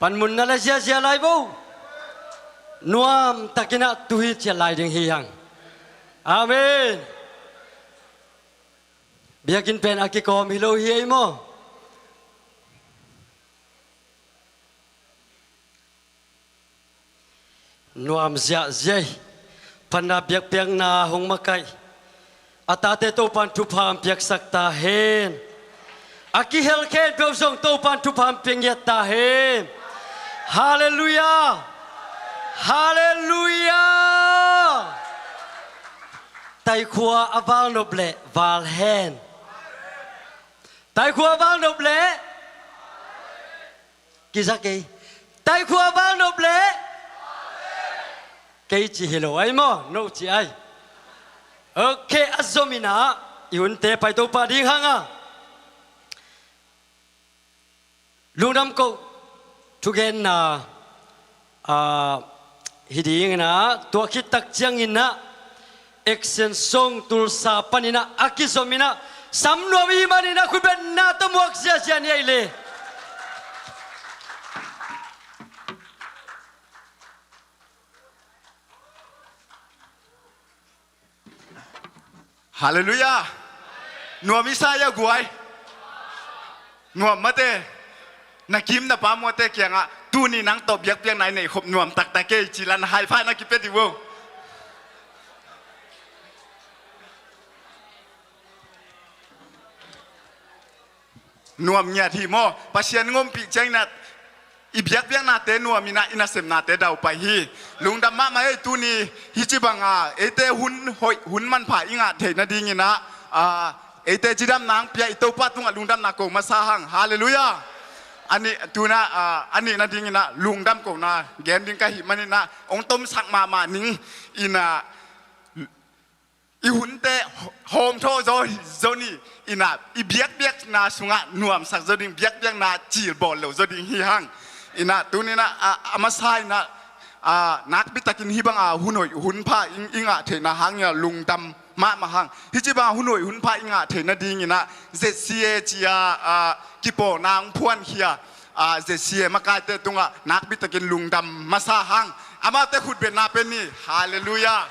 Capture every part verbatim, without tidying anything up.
Panmun na la ziazia lai vo. Nuam takin ah tu hi ciat lai ding hi hang. Amen. Biakinn pen a kikawm hi lo hi ei maw? Nuam ziahziah hi. Panna biakpiakna hong makaih a tate Topan thupha piaksak ta hen. A kihel khempeuh zong Topan thupha pia ngiat ta hen. Halleluiah. Halleluiah. Taikhua a valnop leh val hen. Taikhua a valnop leh kiza kei. Taikhua a valnop leh kei ci hi lo ai maw, no ci ai. Ok, a zom in ah i hunte pai Topa ding hang a. Lungdam koh thugenna, ah, hi ding in ah, tua khit tak ciangin ah action song Tulsa panin ah a kizom in ah sam nuam i hih manin ah khutbetna tawh muak ziazia ni ei le. Halleluiah. Nuam i sa ia guai. Nuam mate. Na kim na pa muate kiangah tuni nang tawh biakpiakna i neih khop nuam taktak kei ci-in high five na kipia dih vo. Nuam ngiat hi maw? Pasian ngompih ciangin ah i biakpiaknate nuam in ah i nasepnate daupai hi. Lungdam mahmah ei tuni hih ci banga eite hun hoih hun manpha i ngah theih nadingin ah, ah, eite cidamna hong pia i Topa tungah lungdamna ko masa hang. Halleluiah. A nih, tuna, ah, a nih nadingin ah lungdam kohna gen ding ka hih manin ah hong tomsak mahmah ning in ah i hunte hawmthawh zaw, zaw ni in ah i biakpiakna sungah nuamsak zaw ding, biakpiakna cilbawl lo zaw ding hi hang. In ah tuni in ah, a, a masa in ah, a, nakpi takin hih banga hun hoih hun pha i, i ngah theihna hangin ah lungdam mahmah hang. Hih ci banga hun hoih hun pha i ngah theih nadingin ah Z C A ci-a, a, kipawlna hong phuankhia, a, Z C A makaite tungah nakpi takin lungdam masa hang. Amaute khutbetna pia ni. Halleluiah.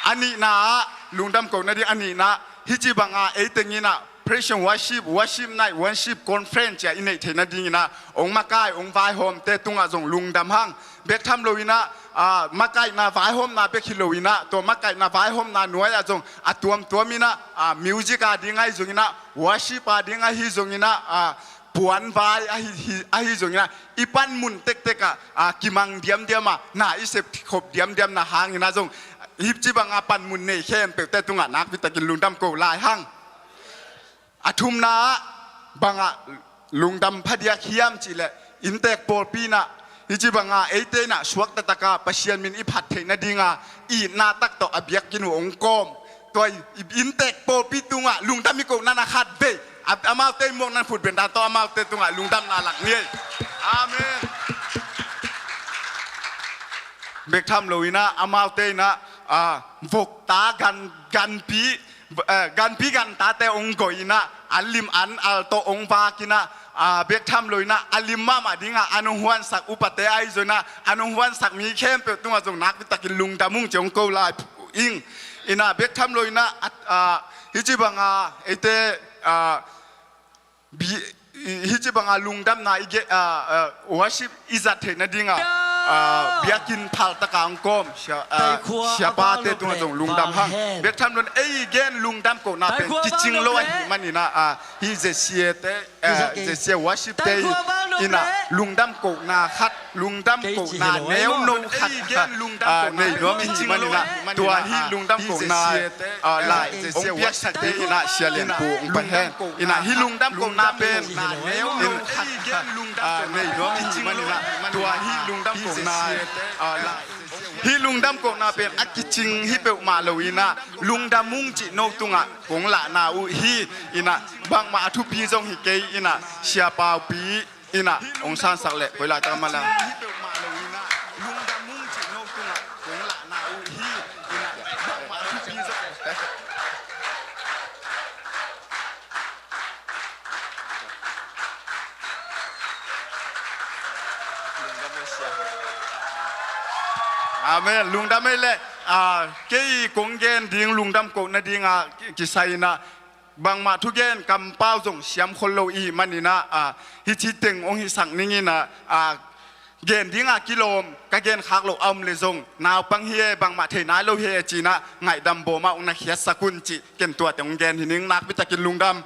A nihna ah lungdam kohna ding a nihna, hih ci banga ei tengin ah praise and worship, worship night, worship conference ci-a i neih theih nadingin ah hong makai hong vaihawmte tungah zong lungdam hang. Bek tham lo in ah, a, makaihna vaihawmna bek hi lo in ah, tua makaihna vaihawmna nuai-ah zong a tuamtuam in ah, a, music a ding ahi zongin ah, worship a ding ahi zongin ah, a, puanvai ahi, hi, ahi zongin ah, i panmun tektek ah, a, kimang diamdiam a, na i sep khop diamdiamna hangin ah zong hih ci banga panmun nei khempeuhte tungah nakpi takin lungdam ko lai hang. A thumna ah bangah lungdam phadiak hiam cihleh, inntek pawlpi in ah hih ci banga eite in ah suakta taka Pasian min i phat theih nadinga itna tak tawh a biakinn uh hong kawm. Tua i inntek pawlpi tungah lungdam i kohna na khat vei. A, amaute i muakna khutbetna tawh amaute tungah lungdamna lak ni ei. Amen. Bek tham lo in ah amaute in ah, a, vokta gan, ganpi, eh, ganpi gantate hong goih in ah, an lim an al tawh hong vak in ah, a, bek tham lo in ah, a lim mahmah dingah an hong huansak upate ahi zongin ah, an hong huansak mi khempeuh tungah zong nakpi takin lungdam ung ci hong ko lai ing. In ah bek tham lo in ah, a, a, hih ci banga eite, a, bi-, i, hih ci banga lungdamna i ge, a, a, worship i zat theih nadinga, a, biakinn phal taka hong kawm sia, a, siapate tungah zong lungdam hang. Bek tham lo in ei gen lungdam kohna pen kicing lo ahih manin ah, a, hih Z C A te, a, Z C A worship te in ah lungdam kohna khat, lungdam kohna neuno khat, a, nei nuam i hih manin ah tua hih lungdam kohna, a, lai hong piaksak te in ah Sia Lian Pu hong pai hen. In ah hih lungdam kohna pen, in, a, nei nuam i hih manin ah tua hih lungdam kohna, a, lai, hih lungdam kohna pen a kicing hi peuhmah lo in ah lungdam ung cih no tungah kong lahna uh hi. In ah bangmah a thupi zong hi kei in ah Sia Paupi in ah hong sansak leh koi laitak a mah lai. Amen. Lungdam ei leh, ah, kei kong gen ding lungdam kohna dingah kisai inah bangmah thugen kampau zong siam khol lo i hih maninah, ah, hih ci teng hong hisak ninginah, ah, gen dingah kilawm ka gen khak loh a om le zong naupang hi e, bangmah thei nai lo hi e cinah ngaihdam bawmah hong na khiatsak un cih ken tuate hong gen hi ning. Nakpitakin lungdam.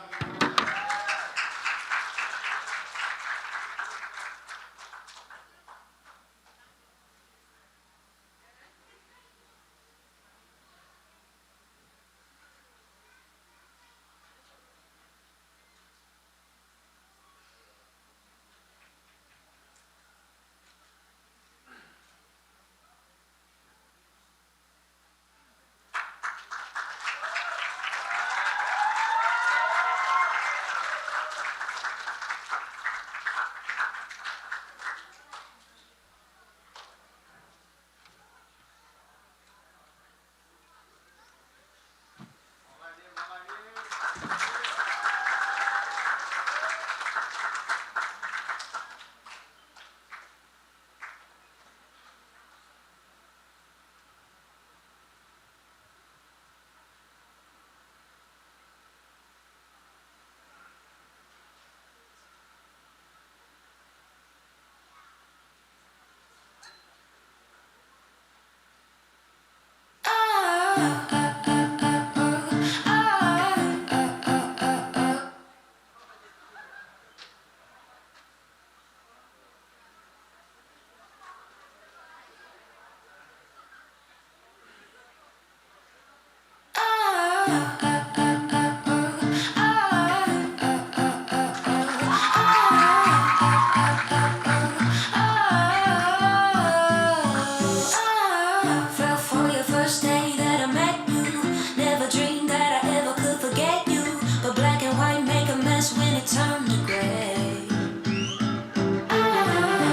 Fell for your first day that I met you. Never dreamed that I ever could forget you. But black and white make a mess when it turned to gray.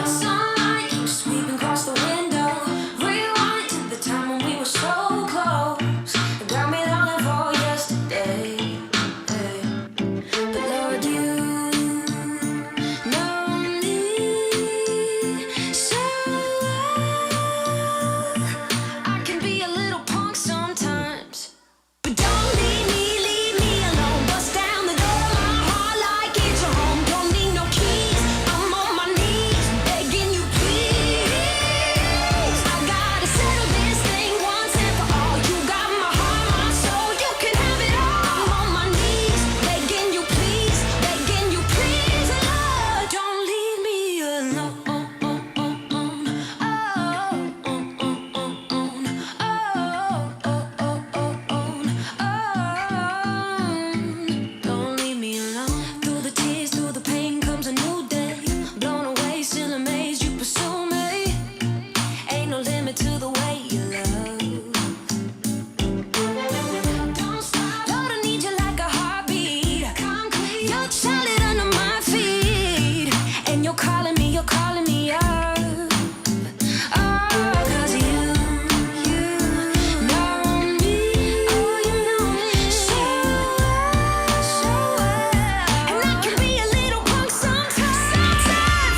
Sunlight keeps sweeping across the window. Rewind to the time when we were so close. Got me longing for yesterday. But Lord, you know me so well. I can be a little punk sometimes. But don't leave me, leave me alone. Bust down the door of my heart like it's your home. Don't need no keys. I'm on my knees, begging you, please. I gotta settle this thing once and for all. You got my heart, my soul. You can have it all. I'm on my knees, begging you, please, begging you, please, Lord. Don't leave me alone. Don't leave me alone. Through the tears, through the pain comes a new day. Blown away, still amazed you pursue me. Ain't no limit to the way you love. Don't stop, Lord, I need you like a heartbeat. Concrete, you're solid under my feet. And you're calling me, you're calling me up. Oh, 'cause you, you know me. Oh, you know me so well, so well. And I can be a little punk sometimes.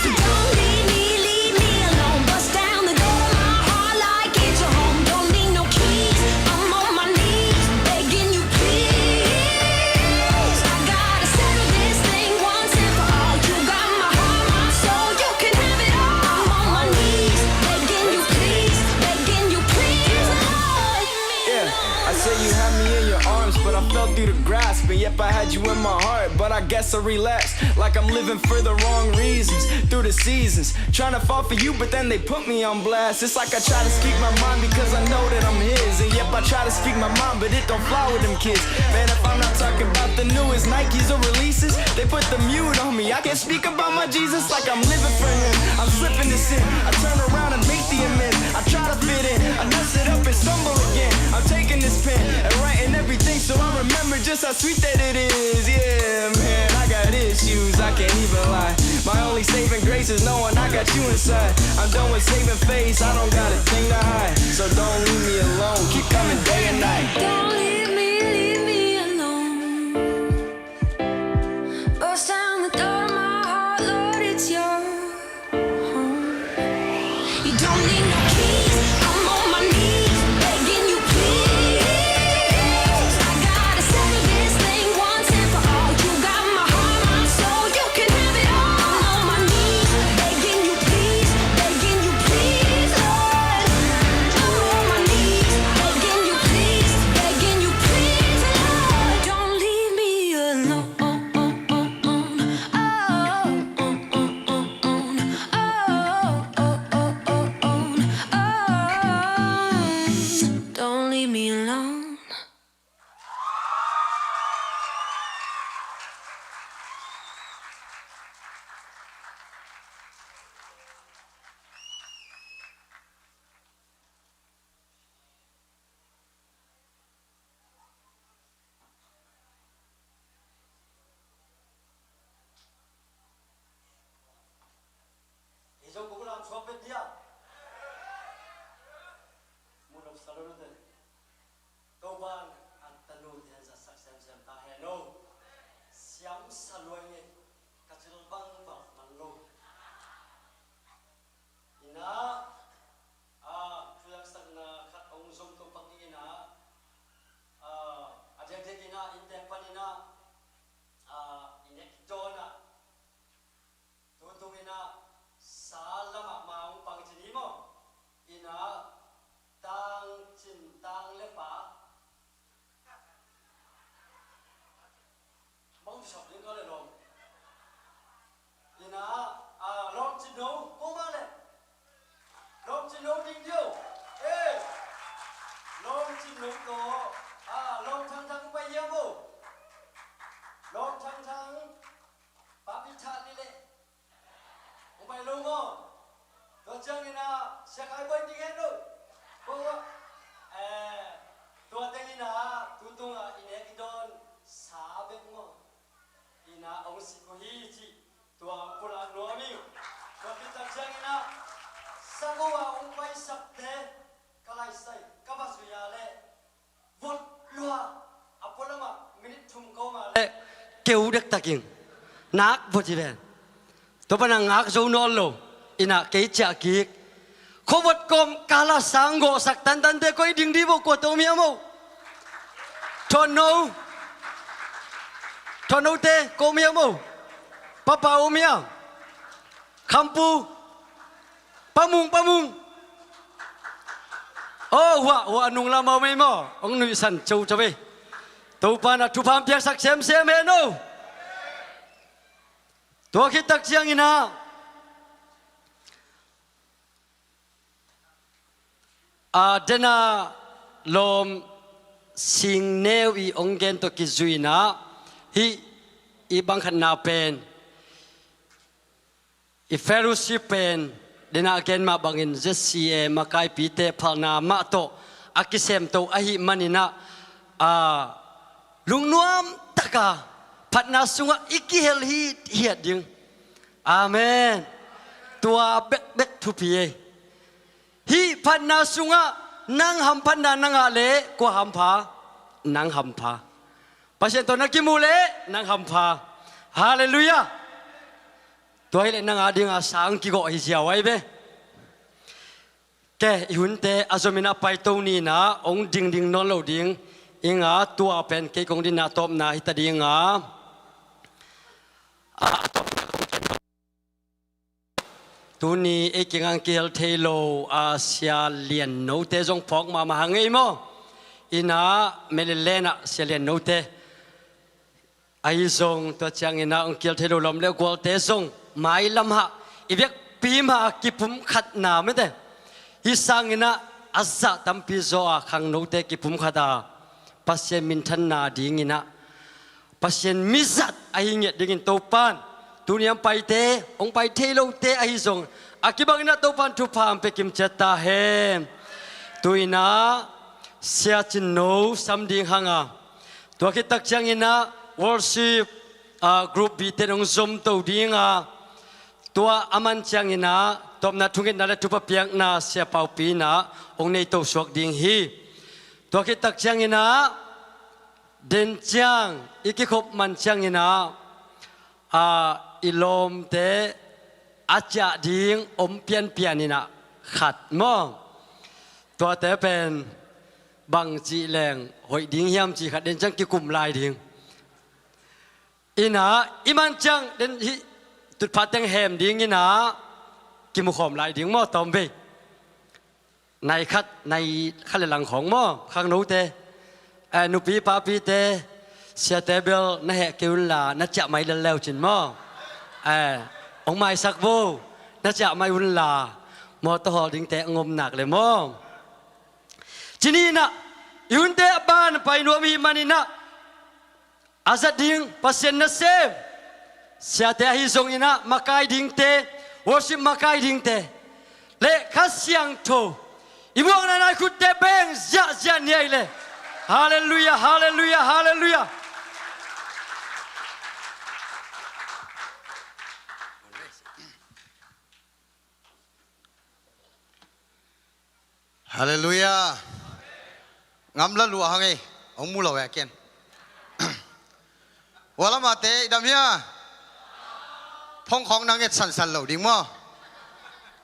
Don't leave me, leave me alone. Bust down the door of my heart like it's your home. Don't need no keys. I'm on my knees, begging you, please. I gotta settle this thing once and for all. You got my heart, my soul. You can have it all. I'm on my knees, begging you, please, begging you, please, Lord. Yeah, I say you had me in your arms, but I fell through the grasp. And yep, I had you in my heart, but I guess I relapsed. Like I'm living for the wrong reasons. Through the seasons, trying to fall for you, but then they put me on blast. It's like I try to speak my mind because I know that I'm his. And yep, I try to speak my mind, but it don't fly with them kids. Man, if I'm not talking about the newest Nikes or releases, they put the mute on me. I can't speak about my Jesus like I'm living for him. I'm slipping to sin. I turn around and make the amends. I try to fit in. I mess it up and stumble again. I'm taking this pen and writing everything so I remember just how sweet that it is. Yeah, man, I got issues, I can't even lie. My only saving grace is knowing I got you inside. I'm done with saving face, I don't got a thing to hide. So don't leave me alone, keep coming day and night. Don't leave me, leave me alone. Bust down the door of my heart, Lord, it's your home. Siakai buai ding hen lo. Ko, eh, tua teng in ah, tu tung ah i nek i dawn sa bek maw? Ina ong sik uh hi ci. Tua pulak nuam hi. Tua khit tak ciangin ah, sa ko a ong paisakte ka laisai ka va zui a leh vot lua a pualam ah minit thum ko ma leh keu dektak ing. Nak vot hi ven. Tua pan a ngak zo nawn lo. Ina kei ciah kik. Khuavot kawm kala sang gawhsak tantante koi ding di bo, kua tawh om hiam o? Thonno. Thonnote ko om hiam o? Papa om hiam? Khampu. Pamung, pamung. O, hua, hua nung lam a om ei maw? Ong nuihsan coco ei. Topa na thupha piaksak semsem hen o. Tua khit tak ciangin ah, a, dena lawm sing neu i ong gen tawh kizui in ah, hih i bang khatna pen, i fellowship pen, dena gen mah bangin Z C A makaipite phalna mah tawh a kisemto ahih manin ah, a, lungnuam taka phatna sungah i kihel hithiat ding. Amen. Tua bekbek thupi ei. Hih phatna sungah nang hamphatna na ngah leh kua hampha? Nang hampha. Pasian tawh na kimuh leh nang hampha. Halleluiah. Tua hileh nang a dinga sang kigawh hi ziau ai ve. Ke, i hunte a zomin a paito ni in ah, ong dingding nawn lo ding ing a, tua pen kei kong dinna tawpna hita ding a. Tuni ei kiangah kihel thei lo a, Sia Lian Note zong phawk mahmah hang ei maw? Ina Maryland ah Sia Lian Note. Ahi zong tua ciangin ah ong kihel thei lo lawm le gualte zong mailam hah i vekpi mah a kipumkhatna mete. Hih sangin ah a zah tampi zaw a khangnote kipumkhat a Pasian minthanna dingin ah, Pasian mizat ahi ngiat dingin Topan tuni a paite, ong pai thei lote ahi zong a kibangin ah Topan thupha ong pia kimciat ta hen. Tu-in ah Sia Cin No sam ding hang a, tua khit tak ciangin ah worship, ah, group bite in ong zomto ding a, tua a man ciangin ah tawpna thungetna le thupha piakna Sia Paupi in ah ong neito suak ding hi. Tua khit tak ciangin ah, den ciang i kikhop man ciangin ah, a, i lawmte a ciah ding om pianpian in ah khat maw? Tuate pen bang cih leng hoih ding hiam cih khat den ciang kikum lai ding. In ah i man ciang den hih tutpha teng hem ding in ah kimukhawm lai ding maw, tawmvei. Nai khat, nai khat le lang khawng maw, khangnote. Eh, nupi papite, siate bel na heh kei unla, na ciah mai lelleu cin maw. Eh, ong maisak vo, na ciah mai unla, mawtaw hawl dingte ong om nak le maw. Cih ni in ah, i hunte a ban pai nuam i hih manin ah, a zat ding Pasian nasem siate ahi zongin ah makai dingte, worship makai dingte le Kha Siangtho i muakna nai khutte beng ziahziah ni ai le. Halleluiah, halleluiah, halleluiah. Halleluiah. Ngam la lua hang ei. Hong mu lo e ken. Ua lamate i dam hia? Phongkhawng na nget sansan lo ding maw?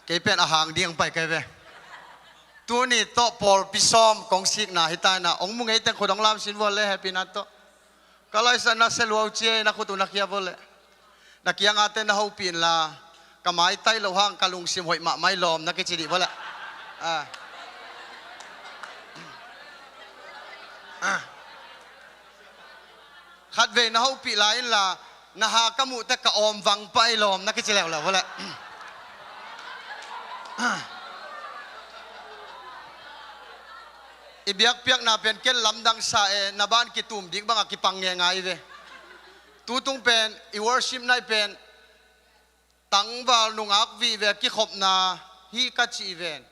Kei pen a hang ding pai kai ve. Tuni tawh pawlpi sawm kong sikna hi ta in ah, hong mu ngei teng khut hong lamsin vua le hehpihna tawh. Ka laisa na sia luau cia, na khut uh na khia vua leh. Na kiangate na hopih inla, ka maitai loh hang ka lungsim hoih mahmah hi lawm na kici dih vua leh. Ah. Ah. Khatvei na hopih lai inla, na ha ka muh teh ka awm vang pah hi lawm na kici leuleu vua leh. I biakpiakna pen ken lamdang sa e, na ban kitum dik bangah kipang ngenga hi ve. Tutung pen i worship night pen tangval nungak vive kikhopna hi ka cih ven.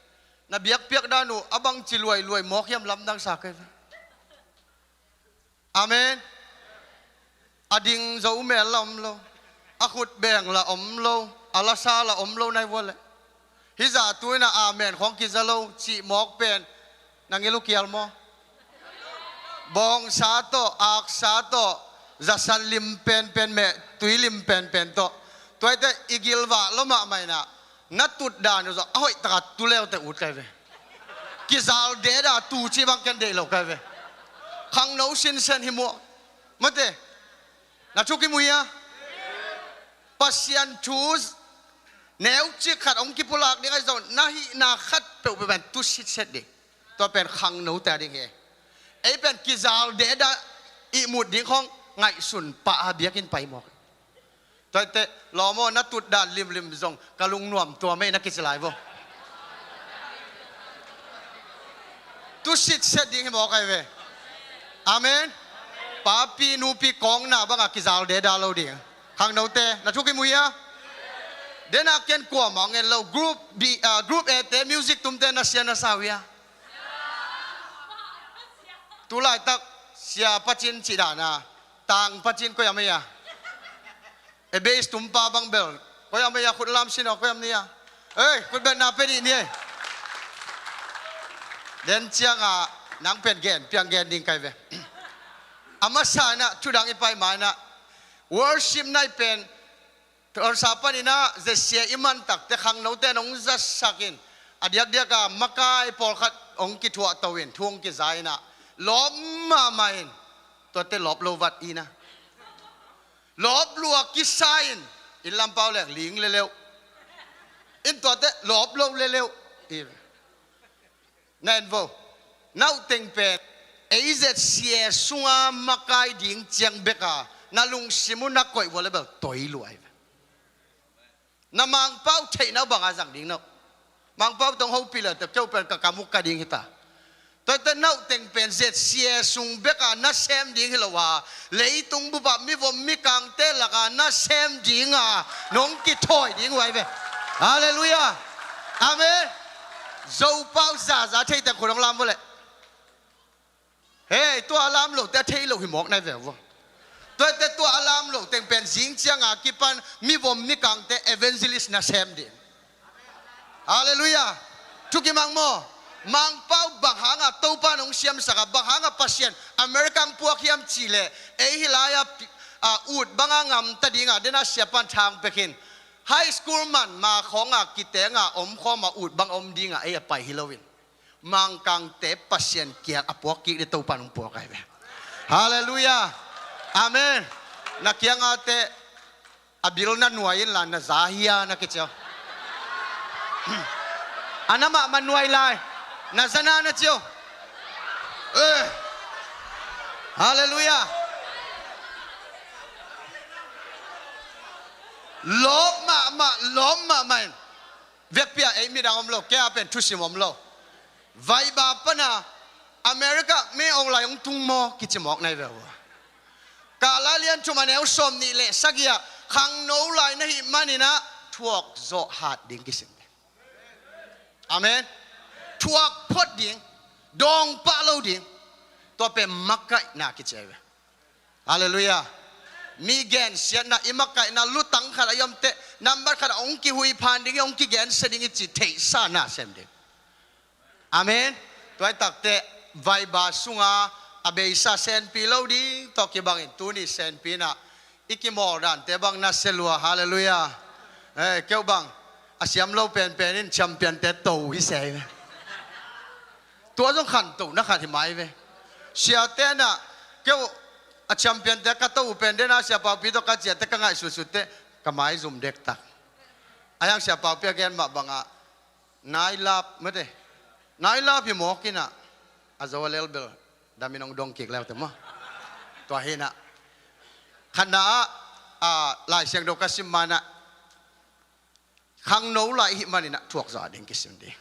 Na biakpiak dan uh a bangci luailuai mawk hiam lamdang sa kei ve. Amen. A ding zo mel la om lo, a khut beng la om lo, a lasa la om lo nai vua leh. Hih zah tu in a amen khawng kiza lo cih mawk pen na ngil uh kial maw? Bawngsa tawh, aksa tawh, zasan lim penpen meh, tui lim penpen tawh. Tuaite i gilvah lo mahmah in ah, na tut dan uh zong a hoih taka tu leute ut kai ve. Kizal deda tu ci bang ken deih lo kai ve. Khangno sinsen hi muah. Mate. Na thu kimu hia? Pasian thu neucik khat hong kipulak ding ahi zong, na hihna khat peuhpeuh pen tu sitset ding. Tua pen khangnote a ding hi. Ei pen kizal deda ihmut ding khawng ngaihsun pah a biakinn pai mawk. Tuaite lawm aw, na tut dan limlim zong ka lungnuam tua mei na kici lai vo. Tu sitset ding hi mawk ai ve. Amen. Papi nupi kawngna banga kizal deda lo ding. Khangnote, na thu kimu hia? Dena ken kuamah ngen lo, group B, ah, group A te music tumte na sia na sa uh hia? Tulaitak sia pacin cih dana, tang pacin koi am ei a? E bass tumpa bang bel koi am ei a, khut lam sin aw, koi am ni a? Ei, khut bel na pe dih ni ei. Den cianga nang pen gen piang gen ding kai ve. A masa inah thudang i pai ma inah, worship nai pen Tuansa paninah zesia i mantakte khangnote in hong zasakin, a diakdiaka makai pawlkhat hong kithuahto in thu hong kiza inah, lawp mahmah in, tuate lawp lo vat inah. Lawp lua kisa in, inn lampau leng ling leleuh. In tuate lawp lo leleuh. Na en vo, na uhteng pen ei zetsia sunga makai ding ciang beka na lungsim uh na koih vua le bel toi luai ve. Na Mangpau theihna uh banga zang ding no. Mangpau tong hopih le te keu pen ka kamuk ka ding hita. Tuaite na uhteng pen zetsia sung beka na sem ding hi lo a, leitung bupa mivom mikangte laka na sem dinga nong kithawi ding uh ai ve. Halleluiah. Amen. Zopau zaza theiteng khut hong lam vua leh. Hei, tua a lam lote a thei lo hi mawk nai ve vua. Tuate tua a lam lo teng pen zing cianga kipan mivom mikangte evangelist na sem ding. Halleluiah. Thukimang maw? Mangpau bang hanga Topa nong siamsaka, bang hanga Pasian America ang puak hiam cihleh, ei hilai-a pi-, a, ut banga ngamta dinga dena siapan thang pekin, high school man ma khawnga kitenga om khawma ut bang om dinga ei a pai hi loin, Mangkangte Pasian kiang a puak kik ding Topa nong puak ai ve. Halleluiah. Amen. Na kiangate a bil na nuai inla na za hia na kicio. A na mahmah nuai lai. Na zana na cio. Eh. Halleluiah. Lawp mahmah, lawp mahmah in. Vekpia ei midang om lo, kei a pen thusim om lo. Vaiba pana America mi ong lai ong tung maw kici mawk nai ve ua. Kala lian thum a neu sawm nih le sagih ah khangno lai na hih maninah thuak zawh hat ding kisim ding. Amen. Thuak phot ding, dawng pah lo ding. Tua pen makaihna kici ai ve. Halleluiah. Mi gensiatna, i makaihna lutang khat a i omteh nambat khat a hong kihuiphan ding, hong kigensia ding i ci theihsa na sem ding. Amen. Tuaitakte vaiba sunga a beisa senpi lo ding tawh kibangin tuni senpi inah i kimawl dante bang na se lua. Halleluiah. Eh, keu bang a siam lo penpen in champion-te to hi se hi ve. Tua zong khantohna khat hi mai ve. Siate inah keu a champion-te ka to uh pen dena Sia Paupi tawh ka ciate ka ngaihsutsutte ka maizum dektak. A hiang Sia Paupi a gen mah bangah nailap mate, nailap hi mawk inah a zo a lelbel damin hong dong kik leute maw. Tua hinah khatna ah, a, Lai Siangtho ka sim manah khangno lai ihih maninah thuak zawh ding kisim ding.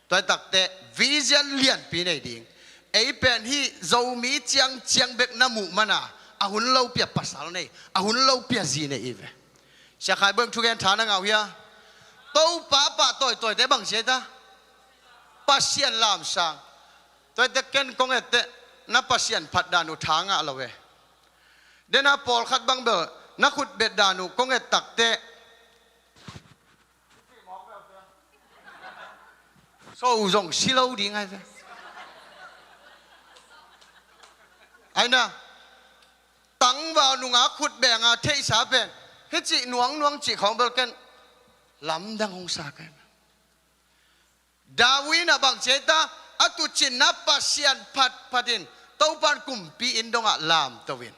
Tuaitakte vision lianpi nei ding. Ei pen hih Zomi ciangciang bek na muh mana a hun lopi a pasal nei, a hun lopi a zi nei i ve. Sia Khai Boih thugen tha na ngah uh hia? Topa pah tawitawite bang sia hi ta? Pasian lamsang. Tuate ken kong etteh na Pasian phat dan uh tha ngah lo e. Dena pawlkhat bang bel na khut bet dan uh kong et takteh so zong si lo ding ai ve. Aina tangval nungak khut benga theihsa pen hih cih nuangnuang cih khawng bel ken lamdang hong sa kai. David in a bang ci ei ta, a tuucinna Pasian phatphat in Topan kumpi inn dongah lamto in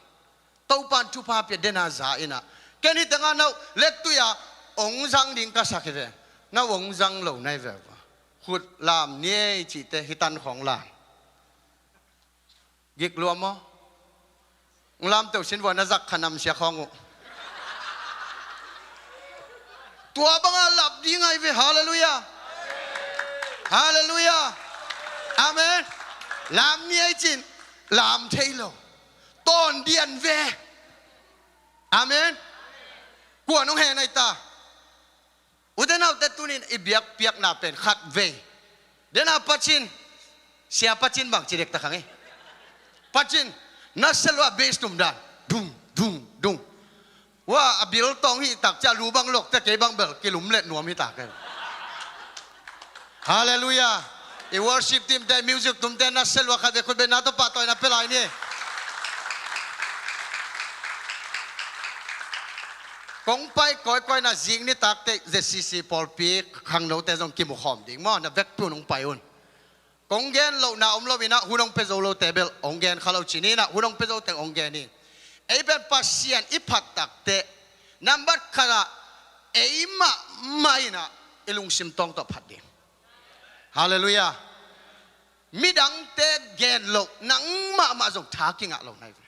Topan thupha pia dena za in ah ken hih tengah na uh lettui-a ong zang ding ka sak hi ve. Na uh ong zang lo nai ve. Khut lam ni ei cihte hih tan khawng lam. Gik lua maw? Ng lamto sin vua na zak kha namsia khawng uh. Tua banga lap ding ai ve. Halleluiah. Halleluiah. Amen. Lam ni ei cin lam thei lo. Tawn dian ve. Amen. Kua nong hen ai ta? Ute naute tunin i biakpiakna pen khat vei. Dena pacin, sia pacin bang ci dek ta khang e. Pacin, na selua base tum dan. Dung, dung, dung. Wa a bil tong hi tak cia lu bang lok te kei bang bel kilum let nuam hi tak e. Halleluiah. I worship team te music tum te na selua khat ve khut be na to pah toina pelai ni. Kong pai kawikawi na zing nitak teh Z C C pawlpi khangnote zong kimu khawm ding maw, na vekpi un hong pai un. Kong gen lohna om lo inah hun hong pia zo lote bel hong gen kha lo cin inah hun hong pia zo teng hong gen in. Ei pen Pasian i phat takteh nambat khatah ei mahmah inah i lungsim tawng tawh phat ding. Halleluiah. Midangte gen loh nang mahmah zong tha kingah lo nai ve.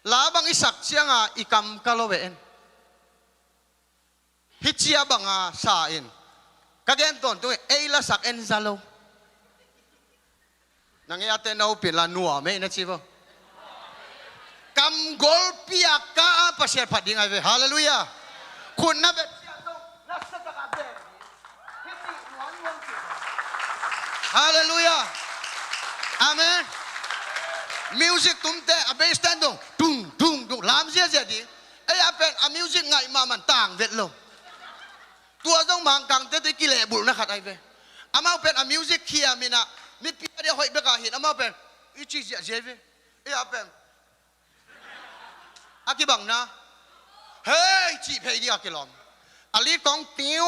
La bang i sak cianga i kam ka lo ve en. Hih cia banga sa in ka gen tawntung ei lasak en za lo. Nang ei ate nopin la nuam ei na ci vo. Kam golpi a ka a Pasian phat ding ai ve. Halleluiah. Khut na bet ciah zong na sa taka ben. Halleluiah. Amen. Music tumte a bass ten dong tung tung tung lam ziazia ding. Ei a pen a music ngaih mahmah tang vet lo. Tua zong Mangkangte tui kilehbulhna khat ai ve. Amau pen a music khiam inah mipi a dia hoih bek ahin amau pen i ci ziahziah ve. Ei a pen a kibangna hei cih phei ding a kilawm. A li kong tiu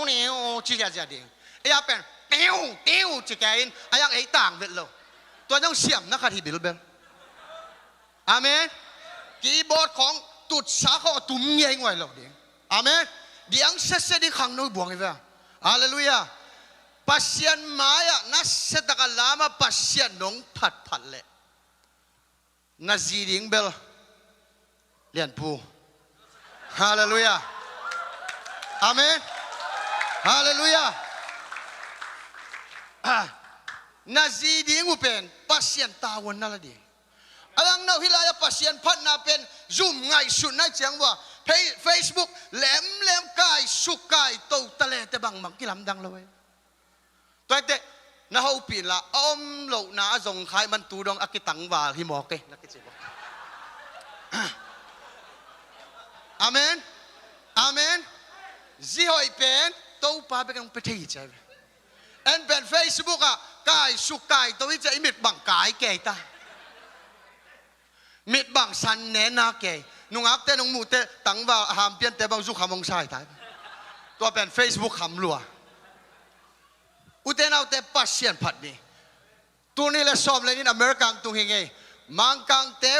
niu ci ziahziah ding. Ei a pen tiu tiu ci kei in a yang ei tang vet lo. Tua zong siamna khat hi bilbel. Amen. Keyboard khawng tutsa khawng a tum ngiainguai lo ding. Amen. Diang sese ding khangno buang hi ve. Halleluiah. Pasian mai-ah na setaka lama Pasian nong phatphat leh na zi ding bel Lianpu. Halleluiah. Amen. Halleluiah. Ah, na zi ding uh pen Pasian tavuan na la ding. A lang no hih lai-a Pasian phatna pen zum ngaihsut nai ciang vua Fe- Facebook lemlem kai suk kai to talete bangmang kilamdang lo e. Tuaite na hopih inla a om lohna a zong khai man tu dong a kitangval hi mawk e na kici vua. Amen. Amen. Zi hoih pen Topa bek ang pe thei hi ciai ve. En pen Facebook ah kai suk kai to hi cia i mit bang kai kei ta. Mit bang san nena kei. Nungakte nong muhte tangval a hampiante bang zukham hong sai tai. Tua pen Facebook kham lua. Ute naute Pasian phat ni. Tuni le sawm le nin America ang tung hi ngei. Mangkangte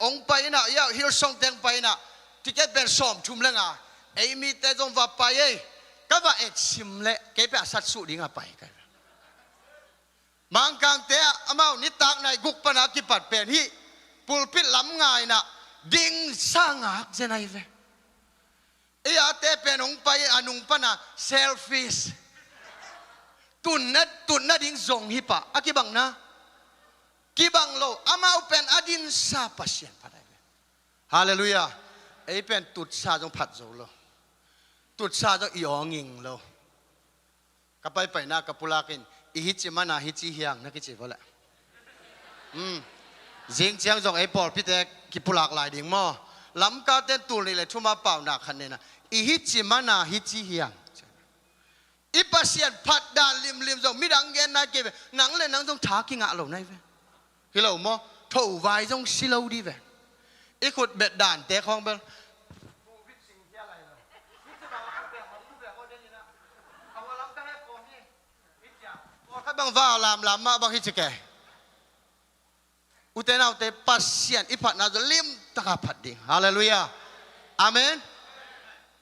hong pai inah ia Hillsongte hong pai inah ticket pen sawm thum le nga. Ei mite zong va pai ei. Ka va et sim le kei pe a sat suh dinga pai kai. Mangkangte ah amau nitak nai guk pana kipat pen hih pulpit lam nga inah ding sa ngak zen ai ve. Ei ate pen hong pai a nung pana selfish. Tunna tunna ding zong hi pah a kibangna. Kibang lo amau pen a dinsa Pasian phat ai ve. Halleluiah. Ei pen tutsa zong phat zo lo. Tutsa zong i awnging lo. Ka paipaina ka pulakin I hici mana hici hiang na kici vua leh. Zing ciang zong ei pawlpite kipulak lai ding maw? Lamka ten tul nih le thuma paunak khat nena, i hici mana hici hiang. I Pasian phat dan limlim zong midang gen nai kei ve. Nang le nang zong tha kingah lo nai ve. Hi lo maw? Tho vai zong si lo di ve. I khut bet dante khawng bel khat bang va lamlam mah bang hi ci kei. Ute naute, Pasian i phatna zong limtaka phat ding. Halleluiah. Amen.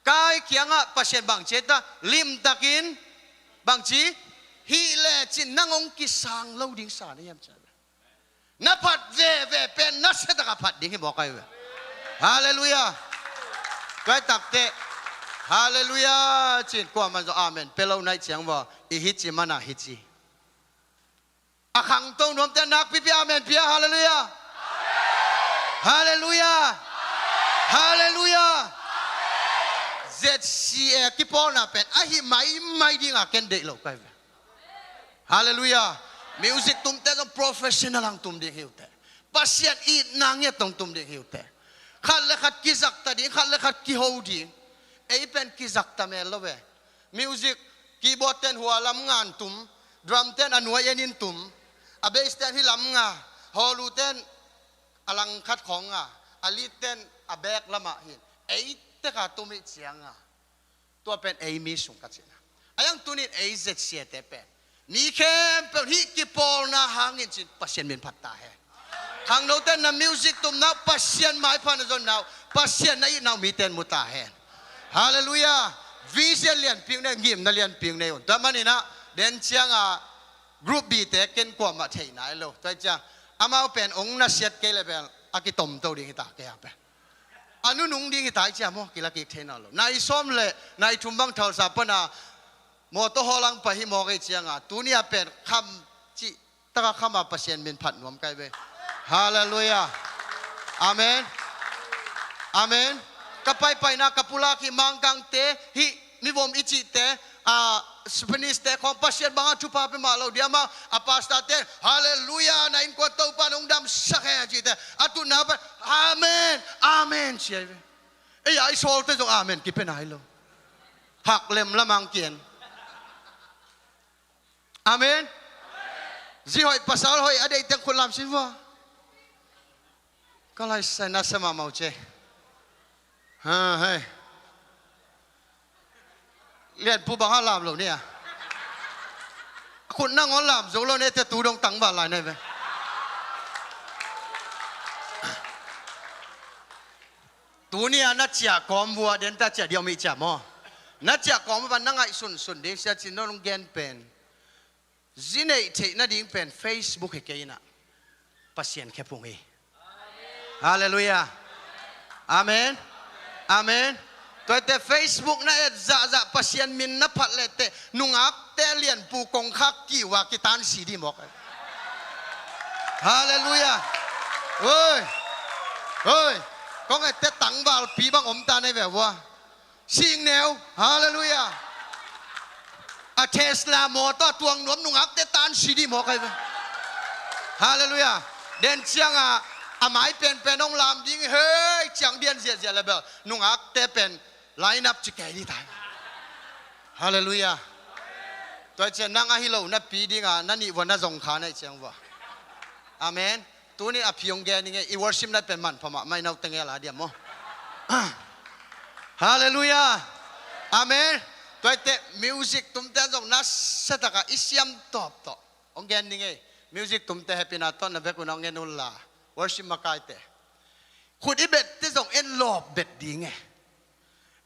Kai kiangah Pasian bangci ta limtakin bangci hih lecin nang hong kisang lo ding sa na hiam ci. Na phat veve pen nasiataka phat ding hi mawk ai ve. Halleluiah. Kai takte. Halleluiah cin kuaman zong amen pe lo nai ciang vua. I hici mana hici. A khangto nuamte nakpipi amen pia. Halleluiah. Halleluiah. Halleluiah. Z C A kipawlna pen ahi maimai dinga ken deih lo kai ve. Halleluiah. Music tumte zong professional hang tum ding hi uh teh. Pasian itna ngiat tong tum ding hi uh teh. Khat le khat kizakta ding, khat le khat kiho ding. Ei pen kizakta mel lo ve. Music, keyboard ten hua lam ngan tum, drum ten a nuai enin tum, a bass ten hi lam nga, hawlu ten a langkhat khawng nga, a lead ten a back lamah hin. Ei teka tum hi cianga. Tua pen ei mi sung ka cihna. A yang tunin ei Z C A te pen mi khempeuh hih kipawlna hangin cin Pasian min phat ta hen. Khangnote na music tumna uh Pasian maipha na zonna uh Pasian na itna uh miten mu ta hen. Halleluiah. Vision lianpi uh nei, ngimna lianpi uh nei un. Tua maninah den cianga group B te ken kuamah theih nai lo. Tua ciang amau pen ong nasiat kei le bel a kitomto ding hita kei a pen. A nunung ding hi tai cia maw, kila kik thei nawn lo. Nai sawm le nai thum bang thalsa pana mawtaw hawlang pai hi mawk ei cianga tuni a pen kham cih taka khama Pasian min phat nuam kai ve. Halleluiah. Amen. Amen. Ka paipaina ka pulak hi mangkangte hi mivom i cihte a Spanish te khawng Pasian banga thupha pe mah lo diam a, a pastor te, Halleluiah, na innkuan Topa nong damsak he, a cihte a tutna pan, Amen, Amen, ci ai ve. Ei a i sawlte zong Amen kipe nai lo. Haklem lamang kian. Amen. Zi hoih pasal hoih a deih teng khut lam sin vua. Ka laisai na sema mau ce. Ha, hei. Lianpu bang ha lam lo nia. Khut nangawn lam zo lo ne te tu dong tangval lai ne ve. Tunia na ciah kawm vua den ta ciah diau mi ciah maw? Na ciah kawm vua na ngaih sunsun ding sia cin nong gen pen. Zi neih theih nading pen Facebook hi kei inah Pasian khephung hi. Halleluiah. Amen. Amen. Tuaite Facebook na et zahzah Pasian min na phat lehteh nungakte lianpu kongkhak kiu a kitan si di mawk. Halleluiah. Oi. Oi. Kong etteh tangvalpi bang om ta nei ve vua. Singneu. Halleluiah. A Tesla mawtaw a tuang nuam nungakte tan si di mawk ai ve. Halleluiah. Den cianga a mai penpen hong lam ding hei ciang dian ziahziah le bel nungakte pen line up ci kei ni tai. Halleluiah. Tua cian nang ahi lo na pi dinga na nih vua na zong kha na ih ciang vua. Amen. Tuni a phi hong gen ing e, i worship night pen manpha mahmah i naute ngel a diam maw? Halleluiah. Amen. Tuaite music tumte zong na setaka i siam tawp tawh hong gen ning e. Music tumte hepina tawh na vek un hong en unla worship makaite khut i bette zong en lawp bet ding e.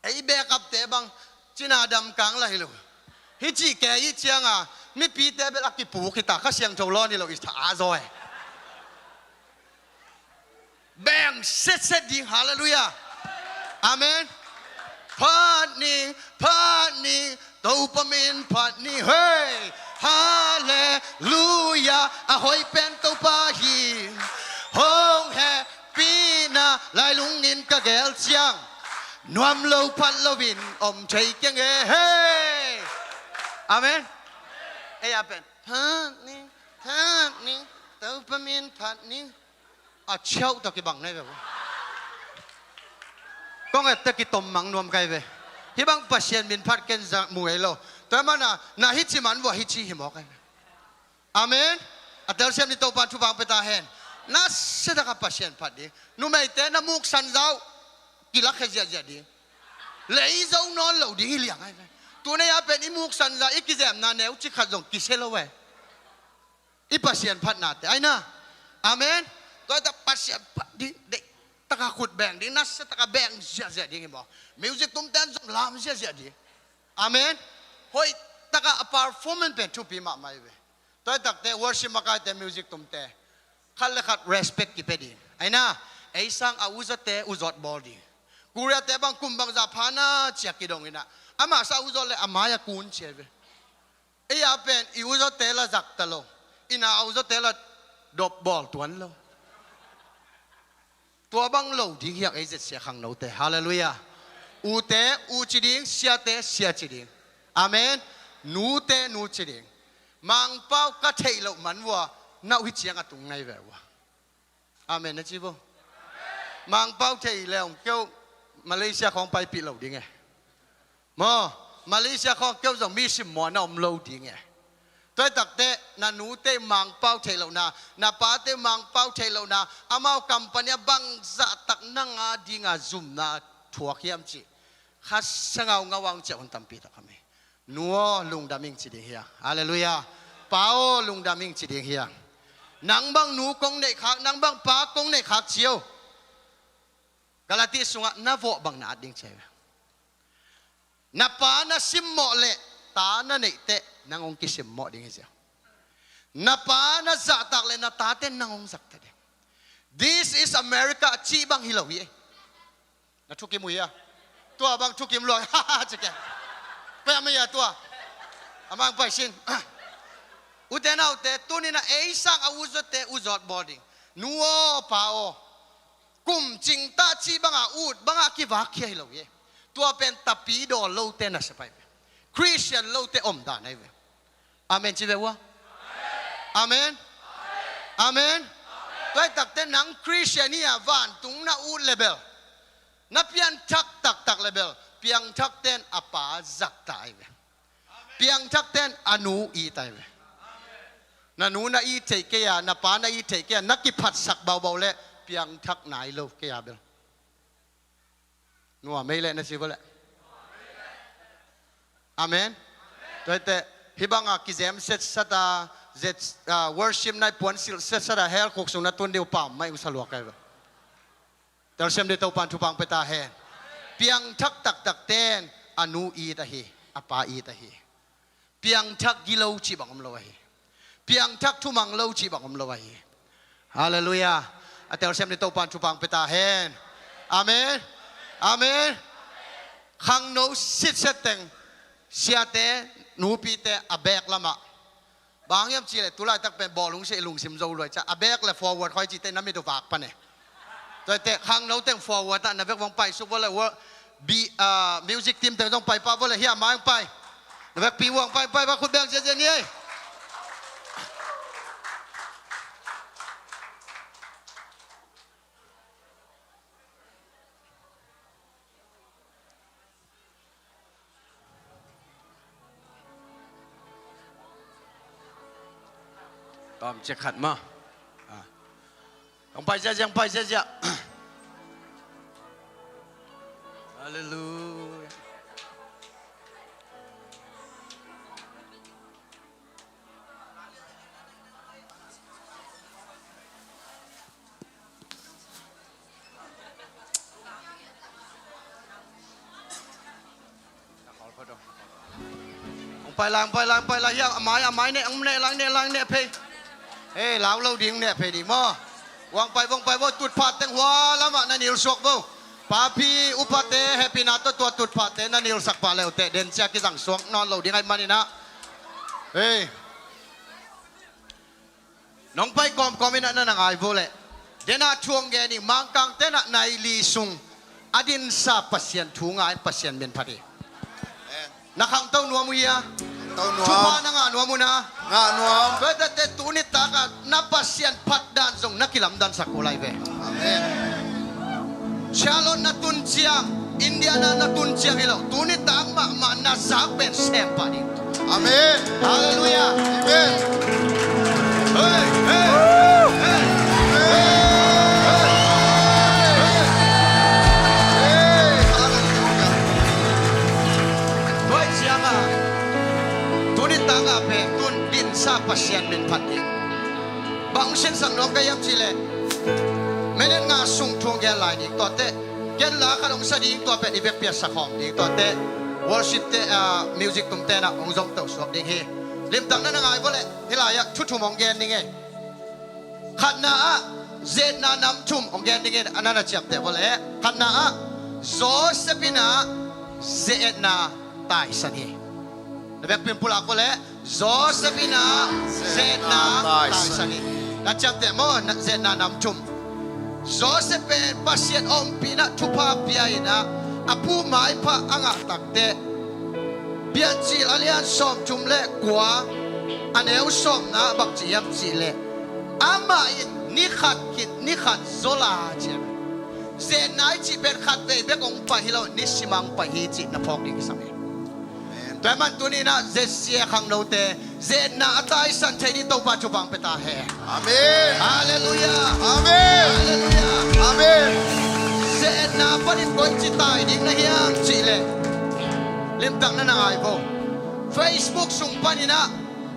Ei backup te bang cina dam kang la hi lo. Hi cih kei ih cianga mipite bel a kipuk hita Kha Siangtho lawn hi lo i tha a zaw e. Beng setset ding. Halleluiah. Amen. Phat ning, phat ning, Topa min phat ning hei. Halleluiah. A hoih pen Topa hi. Hong he pina lailungin ka gel ciang nuam lo phat loin om thei keng e hei. Amen. Ei a pen, phat ni, phat ni, Topa min phat ni. A ciauh tawh kibang nai ve uh. Kong ette kitom mang nuam kai ve. Hih bang Pasian min phat ken zang mu ngei lo. Tua mana na hici man vua hici hi mawk kai ve. Amen. A telsiam ni Topan thupha pia ta hen. Nasia taka Pasian phat ding. Numeite na muksan zau kilakhia ziahziah ding. Lei zo nawn lo ding hi liang ai ve. Tunei a pen i muksan za i kizemna neu cikhat zong kisia lo ve. I Pasian phatnate aina. Amen. Tua ta Pasian phat ding deih taka khut beng ding, nasia taka beng ziahziah ding hi maw? Music tumte an zong lam ziahziah ding. Amen. Hoih taka a performance pen thupi mahmah hi ve. Tua takte worship makaite music tumte khat le khat respect kipia ding. Aina, ei sang a uzate uzot bawl ding. Koreate bang kum bangzah pha na cia kidong ina, amah sa uzot le a mai a kun cia ve. Ei a pen i uzate la zakta lo, ina a uzate la dop bawl tuan lo. Tua bang lo ding hiang ei zet sia khangnote. Halleluiah. Ute u ci ding, siate sia ci ding. Amen. Nute nu ci ding. Mangpau ka theih loh man vua, na uh hi ciang a tung ngai ve vua. Amen na ci vua. Mangpau thei leong keu Malaysia khawng paipih lo ding e. Maw, Malaysia khawng keu zong mi simmawh na om lo ding e. Tua takte na nute Mangpau theih lohna, na pate Mangpau theih lohna, amau company a bangzah tak na nga dinga zumna thuak hiam cih kha sangau ngawang ciah hun tampi tak kami. Nu aw lungdam ing ci ding hiang. Halleluiah. Pa aw lungdam ing ci ding hiang. Nang bang nu kong neih khak, nang bang pa kong neih khak cio. Galati sungah na vawh bang na at ding cia. Na pa na simmawh leh ta na neih teh nang hong kisimmawh ding hi ziau. Na pa na zahtak leh na tate nang hong zahtak ding. This is America cih bang hi lo hi. Na thukim uh hi a. Tua bang thukim luang. Haha cike. Pia maya tua. Amang paisin. Ute naute tuninah ei sang a uzawte uzawt bawl ding. Nu aw pa aw. Kum cingtah cih banga ut banga kivakkhia hi lo hi. Tua pen tapi dawl lote nasia pai ve. Khristian lote omdan ahi ve. Amen ci ve ua. Amen. Amen. Tuai takte nang Khristian hi a vantung na ut lebel, na pianthak taktak lebel, piangthakten a pa zakta ahi ve. Piangthakten a nu it ahi ve. Na nu na it theih kei a, na pa na it theih kei a, na kiphatsak baubau leh piangthak nai lo kei a bel. Nuam ei leh na ci vua leh. Amen. Tuaite hih banga kizem setsat a, zet, ah, worship nai puan silh setsat a hell khuk sung na tun dih uh pam mai uh sa luak ahi ve. Telsiam dih Topan thupha pia ta hen. Piangthak taktakten a nu it ahi, a pa it ahi. Piangthak gilo cih bang om lo ahi. Piangthak thumang lo cih bang om lo ahi. Halleluiah. A telsiam dih Topan thupha pia ta hen. Amen. Amen. Khangno sitset teng siate nupite a bek lamah. Bang hiam cih leh tulaitak pen bawlung seh lungsim zo luai ca a bek le forward khoi cihte na mit uh vak pan e. Tuaite khangno teng forward ah na vek vang paisuk vua le world bi, ah, music team teng zong paipah vua le hia mai ang pai. Na vekpi vang paipai va khut beng ziazia ni ei. Tawm cek khat maw. Ah. Hong pai ziazia, hong pai ziazia. Halleluiah. Hong pai lai, hong pai lai, hong pai lai hiam, a mai, a mai neh, hong neh lai, neh lai, neh phei. Hei, lau lo ding, neh phei ding maw. Hong pai, hong pai vo, tutphat teng hua lamah na nilsuak vo. Papi, upate, hehpihna tawh tua tutphate na nilsak pah le uh teh, den cia kizang suak nawn lo ding ahih maninah. Hei. Nong pai kawmkawm inah na na ngai vua leh. Denah thu hong gen ing, Mangkang tenah nai li sung a dinsa Pasian thu ngai, Pasian min phat hi. Na khangto nuam uh hia? Thupha na ngah nuam uh na. Ngah nuam. Tua hi teh tuni takah na Pasian phat dan zong na kilamdansak uh lai ve. Amen. Charlotte na tun ciang, Indiana na tun ciang hi lo, tuni tak mahmah na zak pen sem pah ding. Amen. Halleluiah. Amen. Hei, hei, hei, hei. Hei, hei, hei. Halleluiah. Tua hi ciangah tuni takah pen tun dinsa Pasian min phat ding. Bang hong sinsak nuam ka hiam cihleh, minute nga sung thu hong gen lai ding. Tuate ken la khat hong sa ding, tua pen i vekpi-a sa khawm ding. Tuate worship te, ah, music tumte na hong zom to suak ding hi. Limtak na na ngai vawleh hih lai-ah thu thum hong gen ding ei. Khatna ah ze-etna nam thum hong gen ding ei, a na na ciamteh vawleh. Khatna ah Joseph in ah ze-etna taisan hi. Na vekpi in pulak vawleh. Joseph in ah ze-etna taisan hi. Na ciamteh maw, na ze-etna nam thum. Joseph pen Pasian ompihna thupha pia in ah a pu maipha a ngah takteh, Piancil a lian sawmthum le kua, a neu sawmna bang ci hiam cihleh, amah in ni khat khit ni khat zol a ci a. Ze-etna i cih pen khat vei bek hong pai hi lo, nisim a hong pai hi cih na phawk ding kisam hi. Tua ahih man tuni in ah Z C A khangnote ze-etna a taisan thei ding Topa thupha hong pia ta hen. Amen. Halleluiah. Amen. Halleluiah. Amen. Ze-etna panin koici tai ding na hiam cihleh, limtak na na ngai vo. Facebook sung panin ah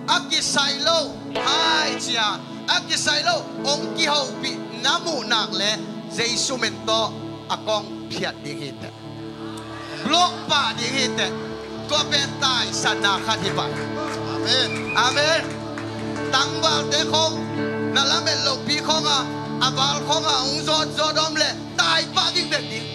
a kisai lo, hai ci a, a kisai lo hong kihopih na muh nak leh Jesu min tawh a kong phiat ding hi teh. Block pah ding hi teh. Tua pen taisanna khat hi pah. Amen. Amen. Tangvalte khong, na lamet lohpi khong a, a val khong a hong zawtzawt om leh tai pah ding bek ding.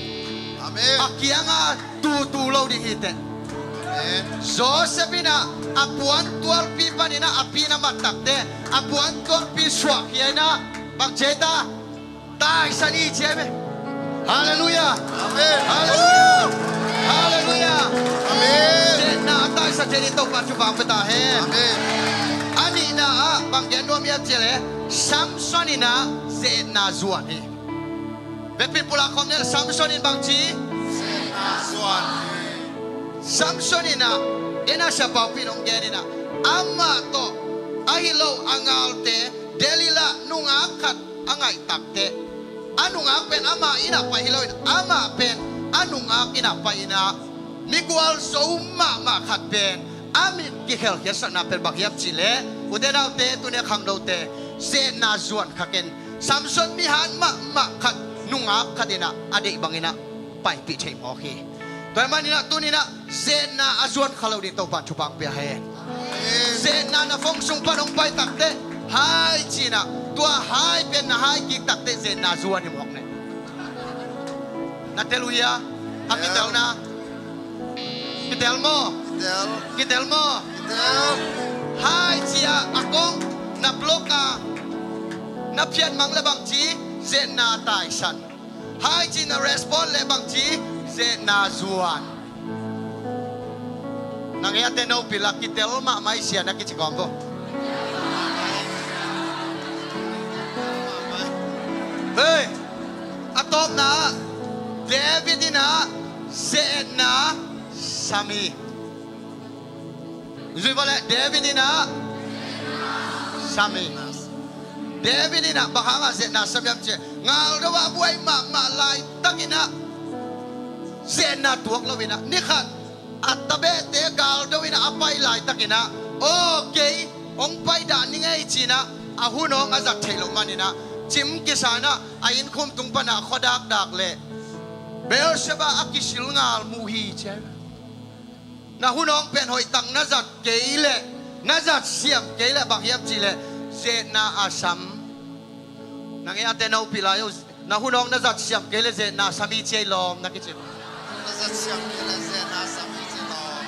Amen. A kiang a tutu lo ding hi teh. Amen. Joseph in ah a puantualpi panin ah a pi na mat takteh, a puantualpi suahkhia in ah bang ci ei ta? Taisan hi ci ei ve. Halleluiah. Amen. Halleluiah. Halleluiah. Amen. Ze-etna a taisan thei ding Topa thupha hong pia ta hen. Amen. A nihna ah bang gen nuam hiam cihleh, Samson in ah ze-etna zuan hi. Vekpi in pulak khawm ni. Samson in bang ci? Samson in ah, en a, siapaupi in hong gen in ah, amah tawh ahi lo a galte Delilah nungak khat a ngaih takteh, a nungak pen amah inn ah pai hi lo in, amah pen a nungak inn ah pai in ah, migual zo mahmah khat pen a min kikhelkhiatsakna pen bang hiam cihleh, ute naute, tuni a khangnote, ze-etna zuan kha ken. Samson mihat mahmah khat, nungak khat in ah a deih bangin ah paipih thei mawk hi. Tua ahih manin ah tuni in ah ze-etna a zuan kha lo ding Topa in thupha hong pia hen. Ze-etna na phone sung pan hong pai takteh, hai ci in ah, tua hai pen na hai kik takteh ze-etna zuan hi mawk ne. Na tel uh hia? A kitel na. Kitel maw? Kitel. Kitel maw? Kitel. Hai ci a, a kong na block a, na phiat mang leh bang ci? Ze-etna taisan. Hai ci na respond leh bang ci? Ze-etna zuan. Nang ei a te no pila kitel mahmah i sia na kici kawm vo. Hei, a tawpna ah David in ah ze-etna sam hi. Zui vawleh, David in ah sam hi. David in ah bang hangah ze-etna sam hiam cihleh, galdo ah buai mahmah laitakin ah ze-etna tuak lo in ah, ni khat a tabehte galdo in ah a pai laitakin ah, aw kei hong pai dah ning ei ci in ah, a hun awng a zat theih loh manin ah, cim kisa in ah, a innkhum tung pan ah khuadakdak leh Beersheba a kisil ngal mu hi ci a. Na hun awng pen hoihtak na zat kei leh, na zat siam kei leh bang hiam cihleh, ze-etna a sam. Nang ei a te no pila yo, na hun awng na zat siam kei leh ze-etna sam hi ci ei lawm na kici. Na zat siam kei leh ze-etna sam hi ci ei lawm.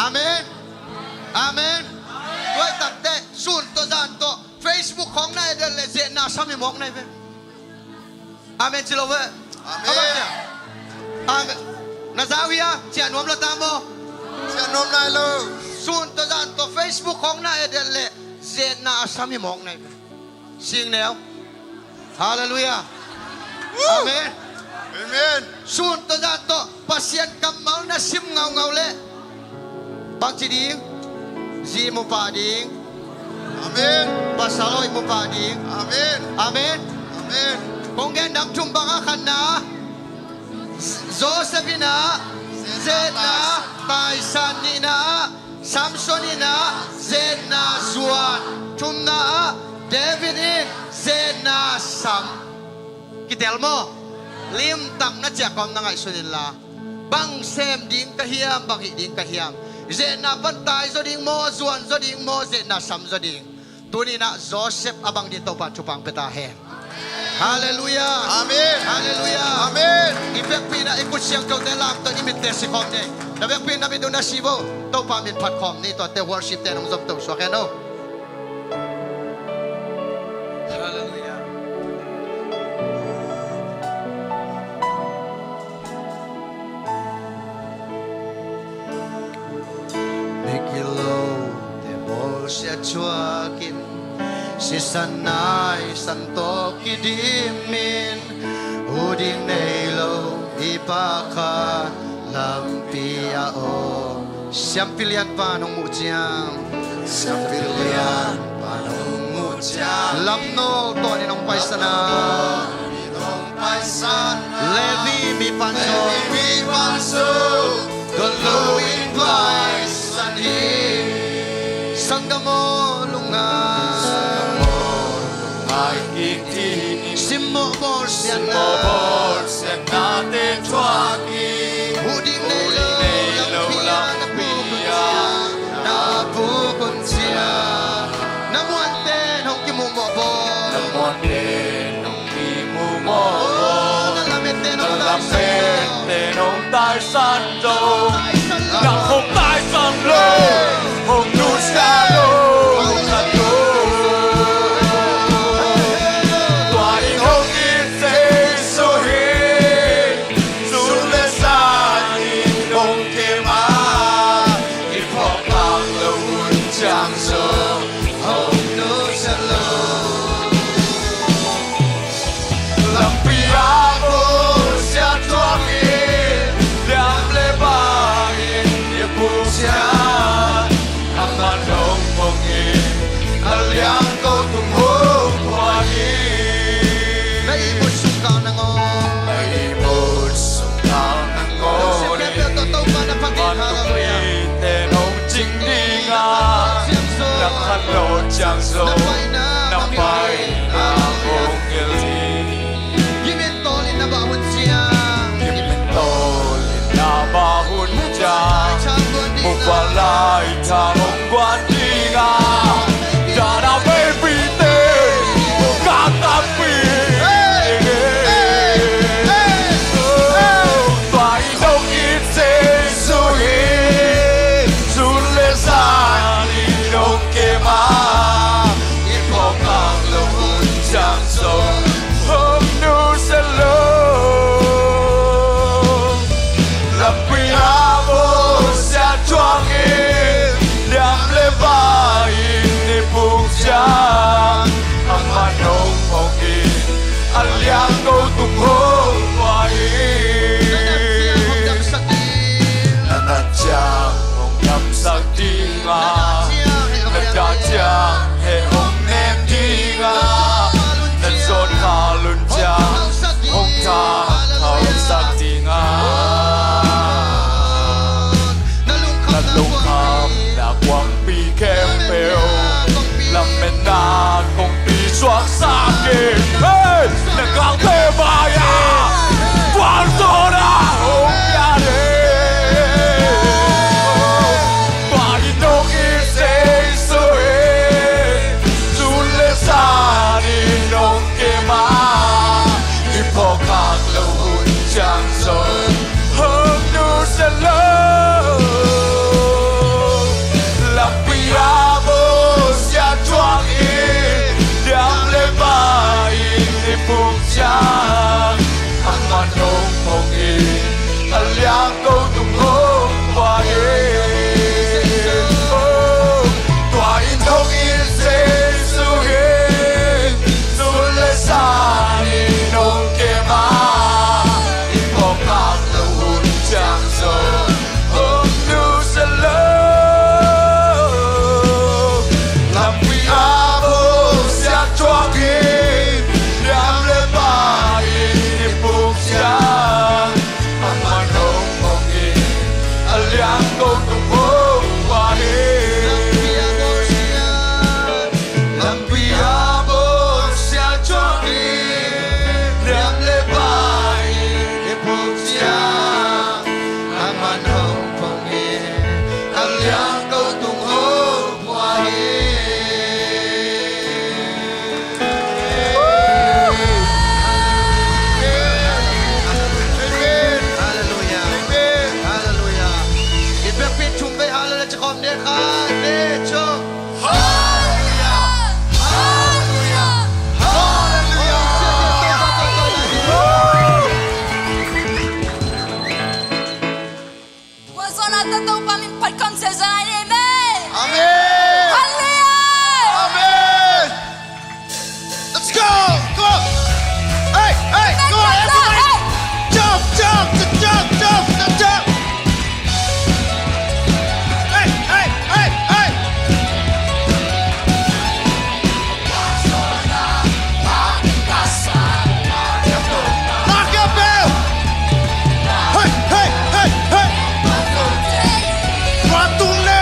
Amen. Amen. Tua hi takteh sun tawh zan tawh Facebook khawng na edel leh ze-etna sam hi mawk na hi ve. Amen ci lo ve. Amen. Amen. Na za uh hia? Ciah nuam lo ta maw? Ciah nuam nai lo. Sun tawh zan tawh Facebook khawng na edit leh zetna a sam hi mawk nai ve. Sing neu. Halleluiah. Amen. Amen. Sun tawh zan tawh Pasian kammal na sim ngaungau leh bangci ding? Zi mu pah ding. Amen. Pasal hoih mu pah ding. Amen. Amen. Amen. Kong gen dam thum bang a khatna, Joseph in ah zetna taisan, nihna ah Samson in ah zetna zuan, thumna ah David in zetna sam. Kitel maw? Limtak na ciah kawm na ngaihsun inla, bang sem ding ka hiam, bang hih ding ka hiam? Zetna pan tai zaw ding maw, zuan zaw ding maw, zetna sam zaw ding? Tuni-in ah Joseph a bang ding Topa thupha pia ta hen. Halleluiah. Amen. Halleluiah. Amen. I vekpi-in ah i khut siangthote lam tawh i mitte si khawm ni. Na vekpi-in na mit uh na si uh, Topa min phat khawm ni. Tuate worship-te nong zom to suak hen aw. Halleluiah. Migilo te bawlsia thuakin, sisan naisan tawh kidimin, uh ding nei lo i Pa kha lampi a om. Siampi lianpa nong muh ciang, siampi lianpa nong muh ciang, lamno tawnin hong paisan a, Levi mi pan zo, Levi mi pan zo, don lo in paisan hi. Sanggam aw, lungngai, sanggam aw, lungngai kik ding, simmawh bawlsiatna, simmawh bawlsiatnate thuak in, uh ding nei lo, uh ding nei lo lampi ah, lampi ah na puk un ciang, na muanten hong kimuh mawhbawl, na muanten hong kimuh mawhbawl, na lametten hong taisan, na lametten hong taisan lo, nang hong taisan lo, hong nusia lo khat lo. Tua in hong it Jesu hi. Sun le zan in hong kem a, i phawk khak loh hun ciang zong hong nusia lo. Lampi ah bawlsia thuak in, liam le bai in i puk ciang, amah hong phong in, a liangko tung hong pua hi. Na ihmut sung kal nangawn, na ihmut sung kal nangawn, vantung mite hong cing ding a, na khanlawh ciang zong na paina hong hilh hi. Gim in tawl in na bah hun ciang, gim in tawl in na bah hun ciang, mukbal lai tha hong guan ding a, dan a veipite hong kah tampi. Tua in hong it Jesu hi. Sun le zan in hong kem a, i phawk khak loh hun ciang zong hong nusia lo. Lampi ah bawlsia thuak in, liam le bai in i puk ciang, amah hong phong in, a liangko tung hong pua hi. Na nat ciang hong damsak ding a, na dah ciang heh hong nem ding a, na zawt kha lun ciang hong tha hausak ding a, na lungkhamna kuangpi khempeuh lametna kongpi suaksak in. Hey! Na galte mai-ah kuang zawn a hong pian hi. Tua in hong it Jesu hi. Sun le zan in hong kem a, i phawk khak loh hun ciang zong hong nusia lo. Lampi ah bawlsia thuak in, liam le bai in i puk ciang, Ko tung ho hua hi. Lampi a bawlsia, lampi a bawlsia, tua hi. Liam le pai i phawk ciang, nangman hong phong in, a liang ko tung ho hua hi. Amen. Amen. Hallelujah. Amen. Hallelujah. I biakpiak thum vei hallelujah ci khawm ding kha, ne, chung. Hallelujah. Hallelujah. Hallelujah. Tua zawhna tawh Topa min phat kamciat zia lai ni. Amen. Amen. Hallelujah. Amen. Let's go. Come on. Hey, hey, come on, everybody. Hey. Jump, jump, jump, jump, jump, jump. Hey, hey, hey, hey. Hey, hey, hey, hey. Tua tung le.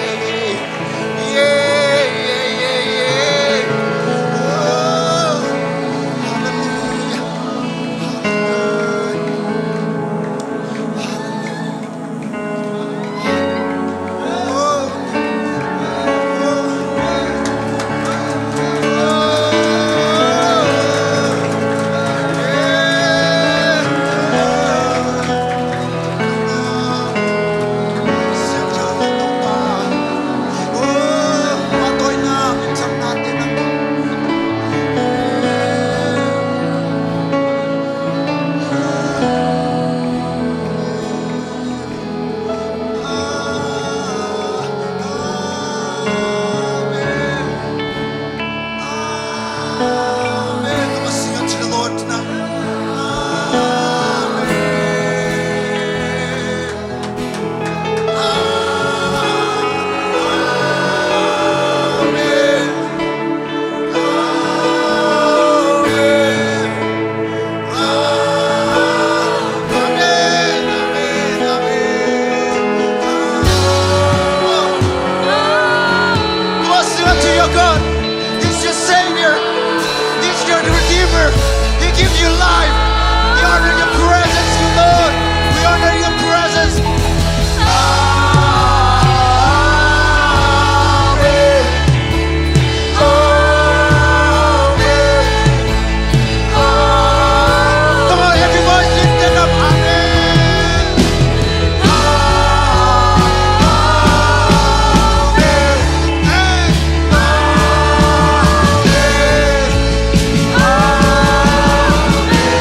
Yay, yay, yay, yay. Oh, hallelujah. Amen. Come on, sing unto the Lord tonight. Amen. Amen. Amen. Amen, amen, amen. Come on, sing unto your God. He's your Savior. He's your Redeemer. He gives you life. We honor your presence, Lord. We honor your presence. Amen. Come on, every voice lift it up. Amen. Amen. Amen.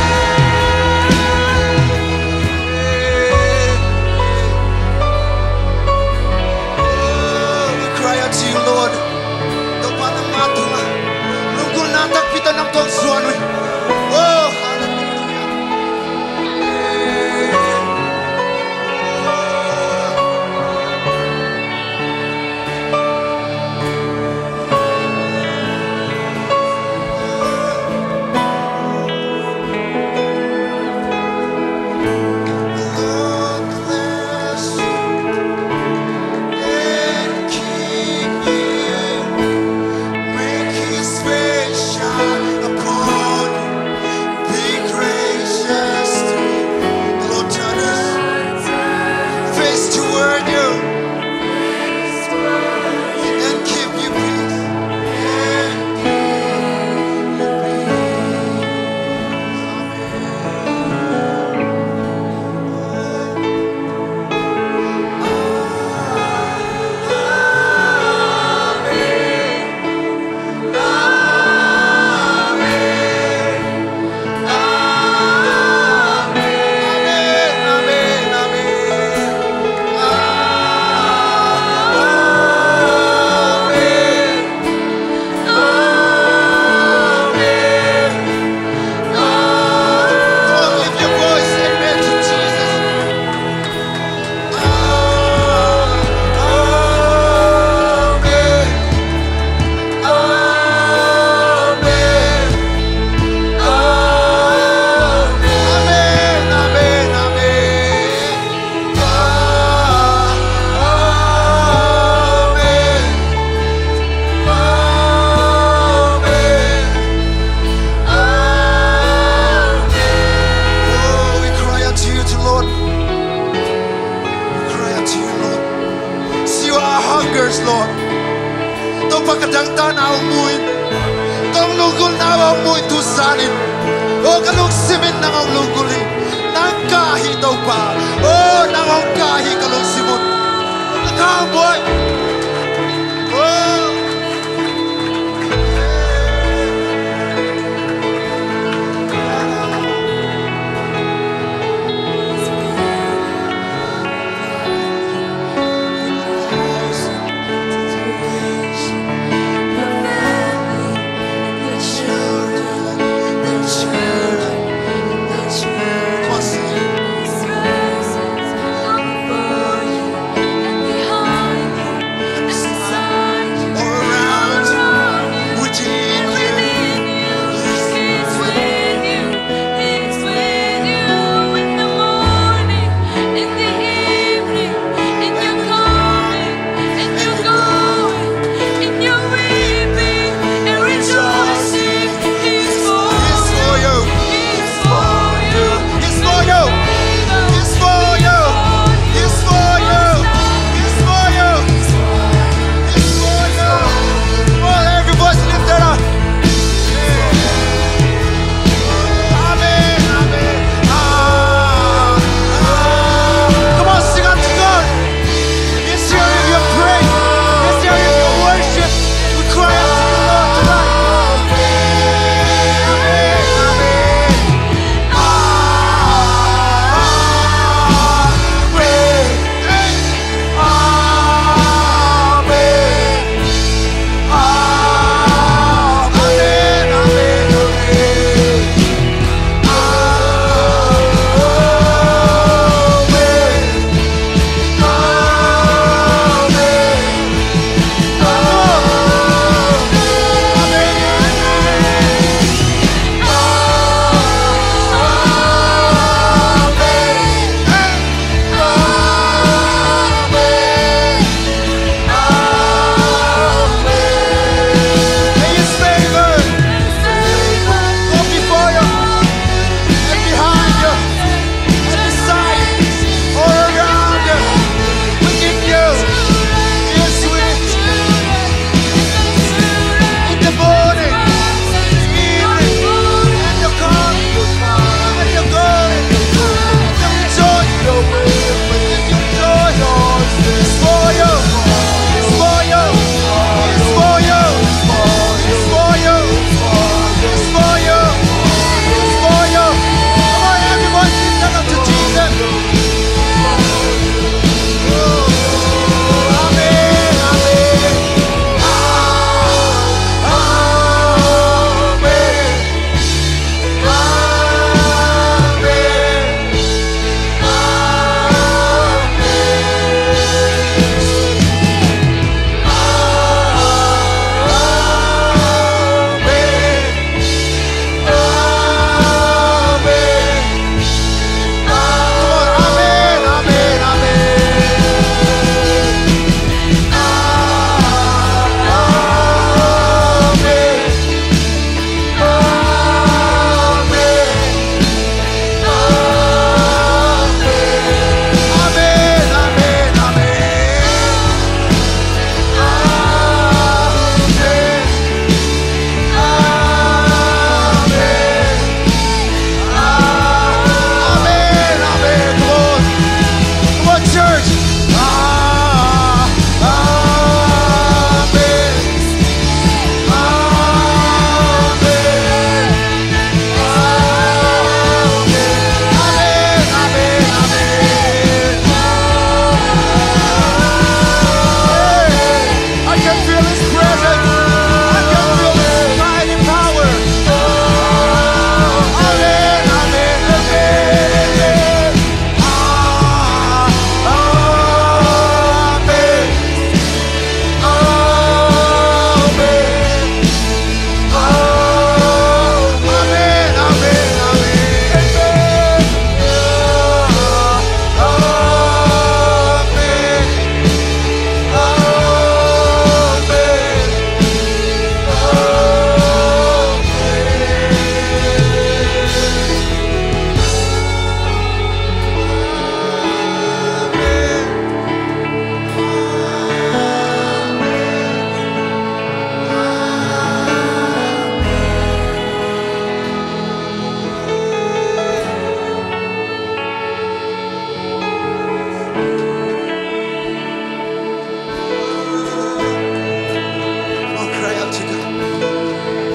Girls, Lord. Topa, ka dangtakna hong mu in. Ka hong lunggulhna hong mu in tu zanin. O, ka lungsim in nang hong lunggulh hi. Nang ka hi Topa. O, nang hong ka hi ka lungsim un. Ka hong buai. O.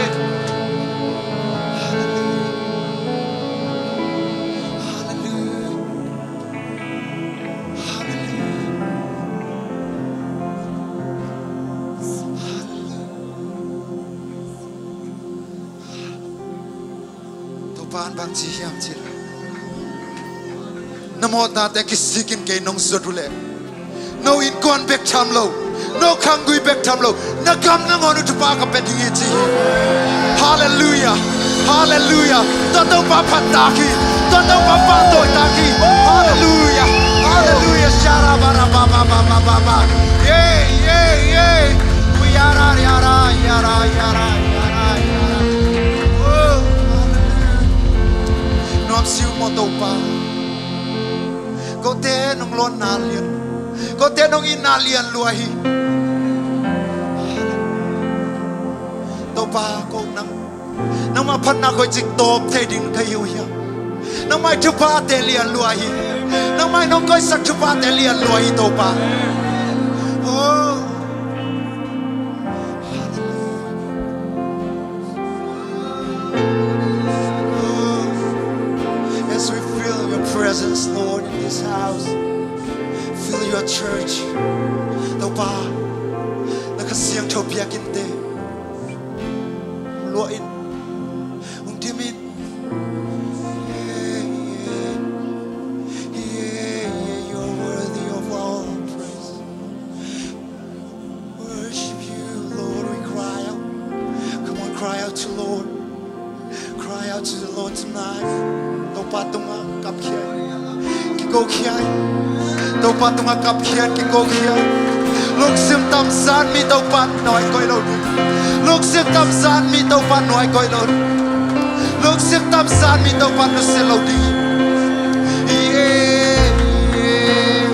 Amen. Hallelujah. Hallelujah. Hallelujah. Hallelujah. Topa'n bang ci hiam cih leh, na mawhnate kisikin kei nong zuat uh leh, no innkuan bek tham lo, no khanggui bek tham lo, na gam nangawn uh thupha ka pia ding hi ci hi. Halleluiah. Halleluiah. Tua Topa phat tak hi. Tua Topa pahtawi tak hi. Halleluiah. Halleluiah. Shara bara ba ba ba ba ba ba. Yay, yay, yay. Yara, yara, yara, yara, yara, yara. Oh, hallelujah. Nuam si uh maw Topa. Kote nong lawnna lian, kote nong itna lian lua hi. Topa, ko nang, nangmah phatna koici tawp thei ding ka hi uh hiam? Nangmah i thuphate lian lua hi. Nangmah i nong koihsak thuphate lian lua hi Topa. Oh. As we feel your presence, Lord, in this house, fill your church. Topa, na Kha Siangtho biakinn te luah in, hong dim in. Yeah, yeah. Yeah, yeah, you're worthy of all praise. Worship you, Lord, we cry out. Come on, cry out to Lord. Cry out to the Lord tonight. Topa tungah kapkhiat, kikokhia. Topa tungah kapkhiat, kikokhia. Lungsim tamzan mi Topa nuai koih lo ding. Lungsim tamzan mi Topa nuai koih lo ding. Lungsim tamzan mi Topa nusia lo ding. Yeah, yeah, yeah.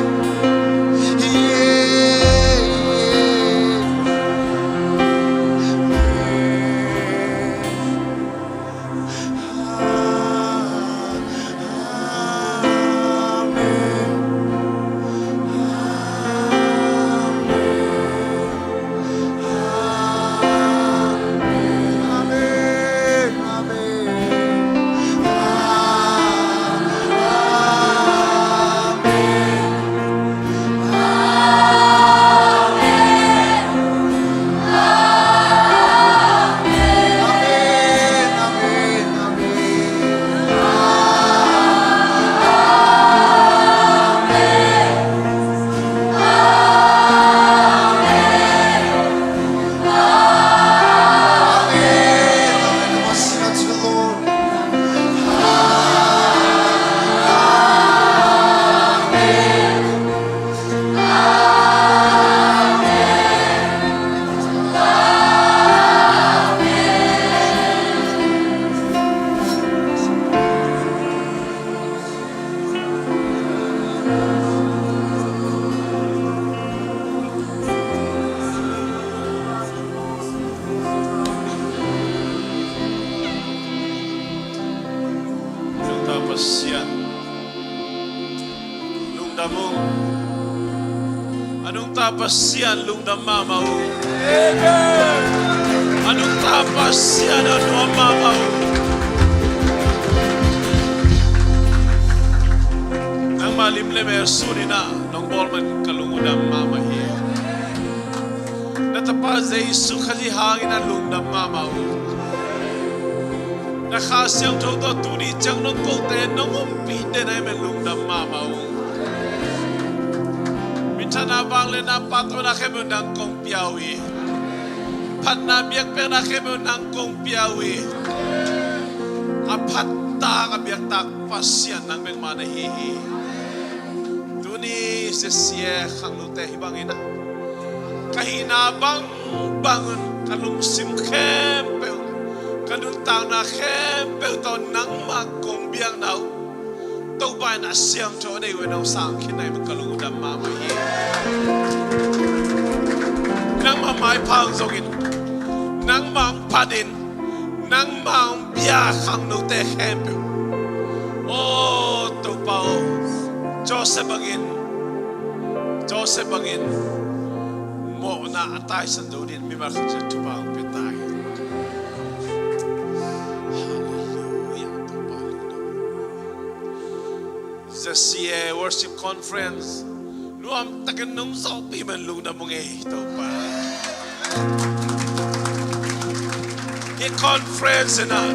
Nungta Pasian lungdam ung. A nungta Pasian lungdam mahmah ung. A nungta Pasian a nuam mahmah ung. Nangmah lim le mel sun in ah nong bawl man ka lung uh dam mahmah hi. Na Tapa Jesu Khazih hangin a lungdam mahmah uh. Na Kha Siangtho tawh tuni ciang nong kote nong umpihte na hih man lungdam mahmah uh. Minthanna vang le Na pahtawinak khempeuh nang kong pia uh hi. Phatna biakpiakna khempeuh nang kong pia uh hi. A phattak a biaktak Pasian nang bek mah na hi hi. Tuni Jessie khangnote hih bangin ah, ka hihna bangbang un ka lungsim khempeuh, ka nuntakna khempeuh tawh nangmah kong biakna uh Topa in a siangtho a nei uh a nong sang khin na hi bang ka lungdam mahmah hi. Nangmah maipha hong zongin, nangmah hong phatin, nangmah hong bia khangnote khempeuh. Aw Topa aw, Joseph bangin, Joseph bangin mawhna a taisan zo dingin mimal khat ciat thupha hong pia ta hi. Halleluiah, Topa lungdam. Jessie Worship Conference nuamtakin nong zawhpih man lungdam uh ngei Topa. Hih conference in ah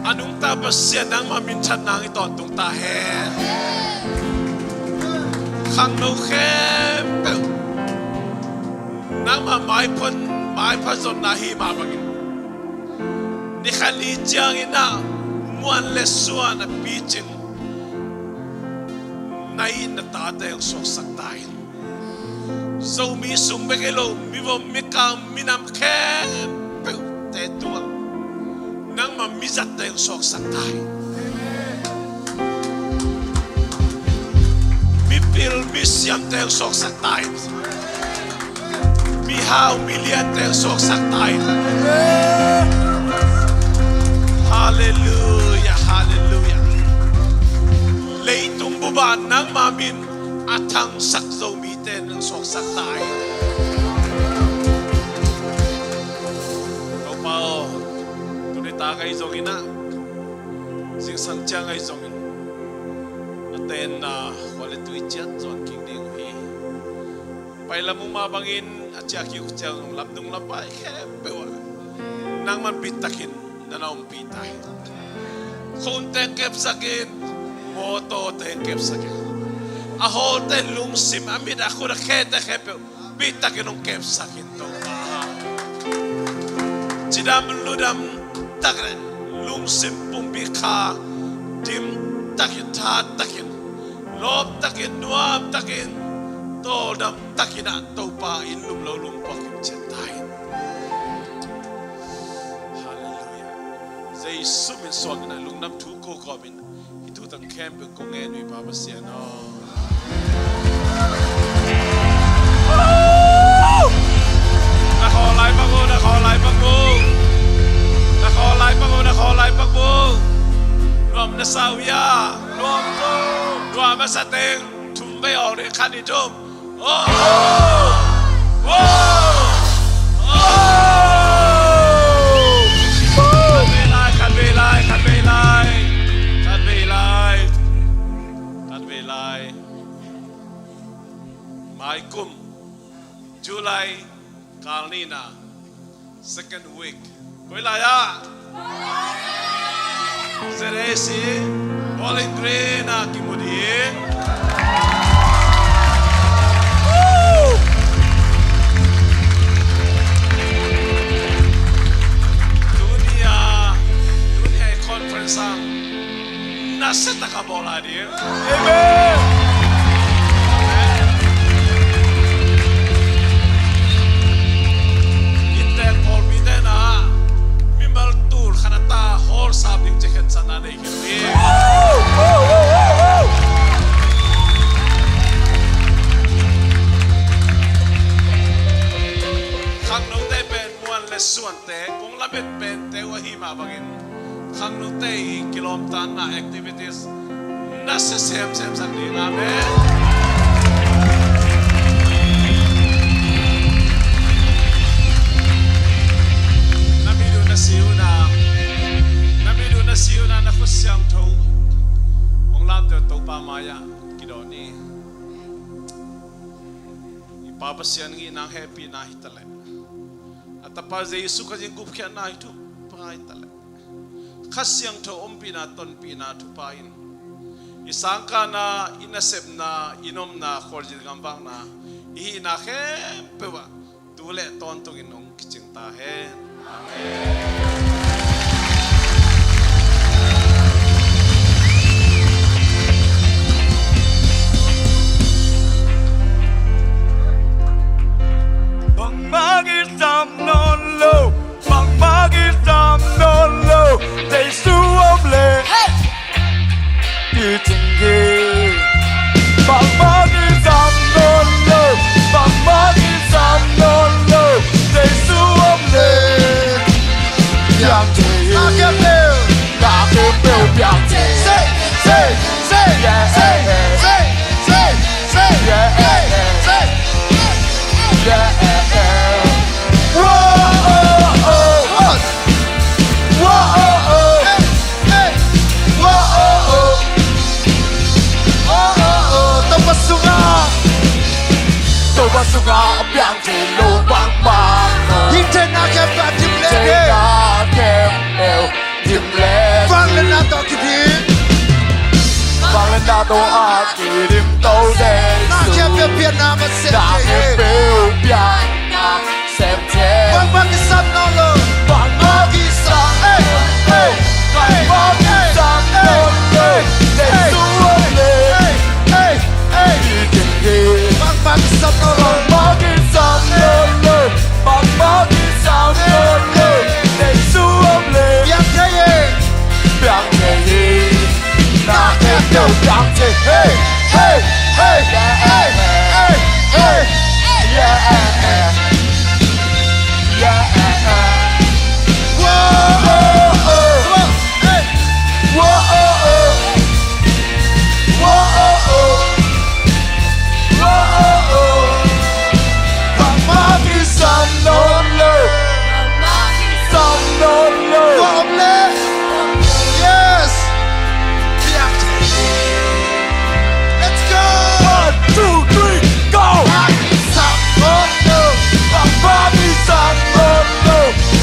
a nungta Pasian nangmah minthanna hong i tawntung ta hen. Khangno khempeuh nangmah maipha, maipha zonna hi mah bangin, ni khat ni ciangin ah muan le suan a picin na it na tate hong suaksak ta in. Zomi sung bek hi lo, mivom mikang minam khempeuhte tungah nangmah mizatte hong suaksak ta in. Mipil misiamte hong suaksak ta in. Mihau miliante hong suaksak ta in. Halleluiah, halleluiah. Leitung bup ah nangmah min a thangsak Zomite nang suaksak ta hi. Topa aw, tuni tak ahi zongin ah, zingsang ciang ahi zongin, na tenna khua le tui ciat zuan kik ding uh hi. Pailam uh mah bangin a ciah kik uh ciang lamdung lamvai khempeuh ah nangman bittakin na na ompih ta hi. Khun teng kepsak in, mawtaw teng kepsak in, a hawlte lungsim a mit a khut a khete khempeuh bittakin hong kepsak in Topa. Cidam ludam tak le lungsim pumpi kha dim takin, tha takin, lawp takin, nuam takin, tawldam takin ah Topa in lum lo lum puak in ciat ta in. Halleluiah. Jesu min suangin ah lungdam thu ko kawmin hih thu tang khempeuh kong ngen uh hi Pa Pasian aw. Na khawl lai pak uh, na khawl lai pak uh. Na khawl lai pak uh, na khawl lai pak uh. Nuam na sa uh hia? Nuam ko. Nuam a sa teng thum vei awng ding, khat nih thum. Oh! Oh! Oh! Khat vei lai, khat vei lai, khat vei lai. Khat vei lai. Khat vei lai. Mai kum July kal nihna, second week. Koi lai ah? Z A C, Bowling Green ah kimu ding. Woo! Tuni a, tuni a i conference ah nasia taka bawl lai ding. Amen. Amen. Inntek pawlpite na mimal tul khat a ta hall sap ding ci khensatna nei khin ding. Khangnote pen muan le suante kong lamet pente uh ahi mah bangin, khangnote i kilawmtatna activities nasia semsem sak ding. Amen. Na mit uh na si uh na, na mit uh na si uh na, na khut siangtho hong lamto Topa mai-ah kidawh ni. I Pa Pasian ngihna hehpihna hi taleh, a Tapa Jesu Khazih gupkhiatna hi thupha hi taleh, Kha Siangtho ompihna tonpihna thupha in i sangkahna, i nasepna, i nomna, khualzin gamvakna, i hihna khempeuh ah tu le tawntungin hong kicing ta hen. Amen. Bangmah kisam nawn lo, bangmah kisam nawn lo, Jesu om leh kicing hi. Bangmah kisam nawn lo, bangmah kisam nawn lo, Jesu om leh piang thei hi. Na khempeuh, na khempeuh piang thei hi. Say, say, say, yeah, say, say, say, say, yeah, say, yeah, yeah. Whoa, oh, oh, what? Whoa, oh, oh. Hey, hey. Whoa, oh, oh. Whoa, oh, oh. Topa sungah, Topa sungah a piang thei lo bangmah, hih theihna khempeuh a dim leh hi. Theihna khempeuh dim leh hi. Vangliatna tawh kidim, vangliatna tawh a kidim to Jesu. Na khempeuh pianna mah sem thei hi. Na khempeuh pianna sem thei hi. Bangmah kisam nawn lo, bangmah kisam, hey, hey, bangmah kisam nawn lo, Jesu om leh, hey, hey, hey, kicing hi. Bangmah kisam nawn lo, bangmah kisam nawn lo, bangmah kisam nawn lo, Jesu om leh piang thei hi. Piang thei hi. Na khempeuh piang thei hi. Hey, hey, hey, hey, hey, yeah, yeah. Whoa, oh, oh. Hey. Whoa, oh, oh. Whoa, oh, oh. Whoa, oh, oh. Bangmah kisam nawn lo, bangmah kisam nawn lo, Topa om leh, yes. Let's go. One, two, three, go. Bangmah kisam nawn lo, bangmah kisam nawn lo,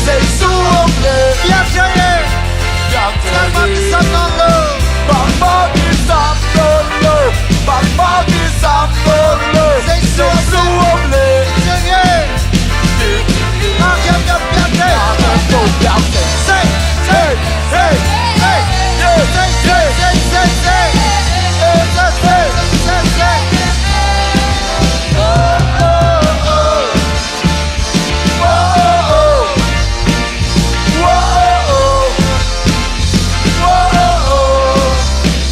Jesu om leh piang thei hi. Bangmah kisam nawn lo, bangmah kisam nawn lo, bangmah kisam nawn lo, Jesu om leh. Piang thei hi. Na khempeuh piang thei. Na khempeuh piang thei. Say, say, say, say, yeah. Say, say, say, say, say. Say, say, say, say, say. Oh, oh, oh. Whoa, oh, oh. Whoa, oh, oh.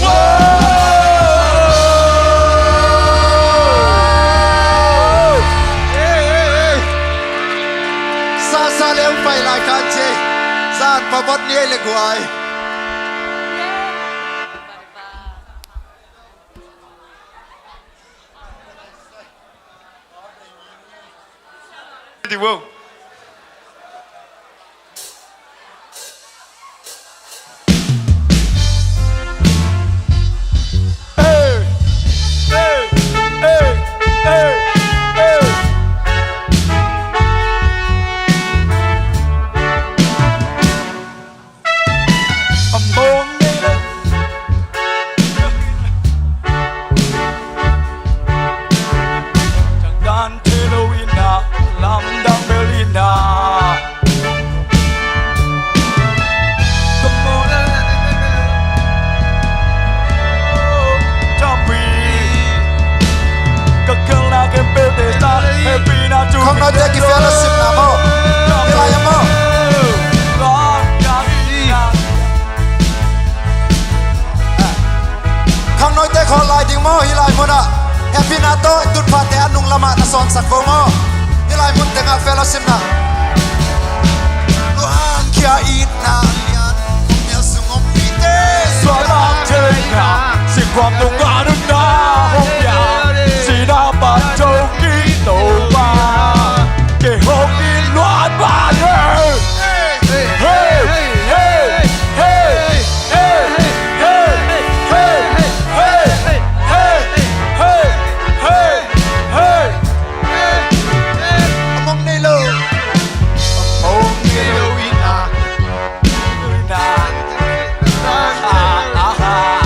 Whoa, oh, oh. Hey, hey, hey. Sa, sa leh hong pai lai kan ci. Zan pawlpi ni ei le guai. Di bo. Hey, hey, hey, hey, hey. A mawng nei lo. Ciangtan thei lo in ah, lamdang bel in ah. Ka mawng nei lo. Tampi. Ka khelhna khempeuhte tawh hehpihna tu. Khangnoite ki fellowship na maw? Hih lai ah maw? Khangnoite khawl lai ding maw? Hih lai mun ah hehpihna tawh tutphahte a nung lamah na sawnsak vo maw? Hih lai mun tengah fellowship na. Luangkhia itna lian, khawmial sung om mite suahtak theihna, singkhuam tungah nunna hong pia, sihna pan thokik Topa, kei hong it luat mah hi. Hey, hey, hey, hey. A mawng nei lo. A mawng nei lo in ah. In ah. Ah, ah, ah.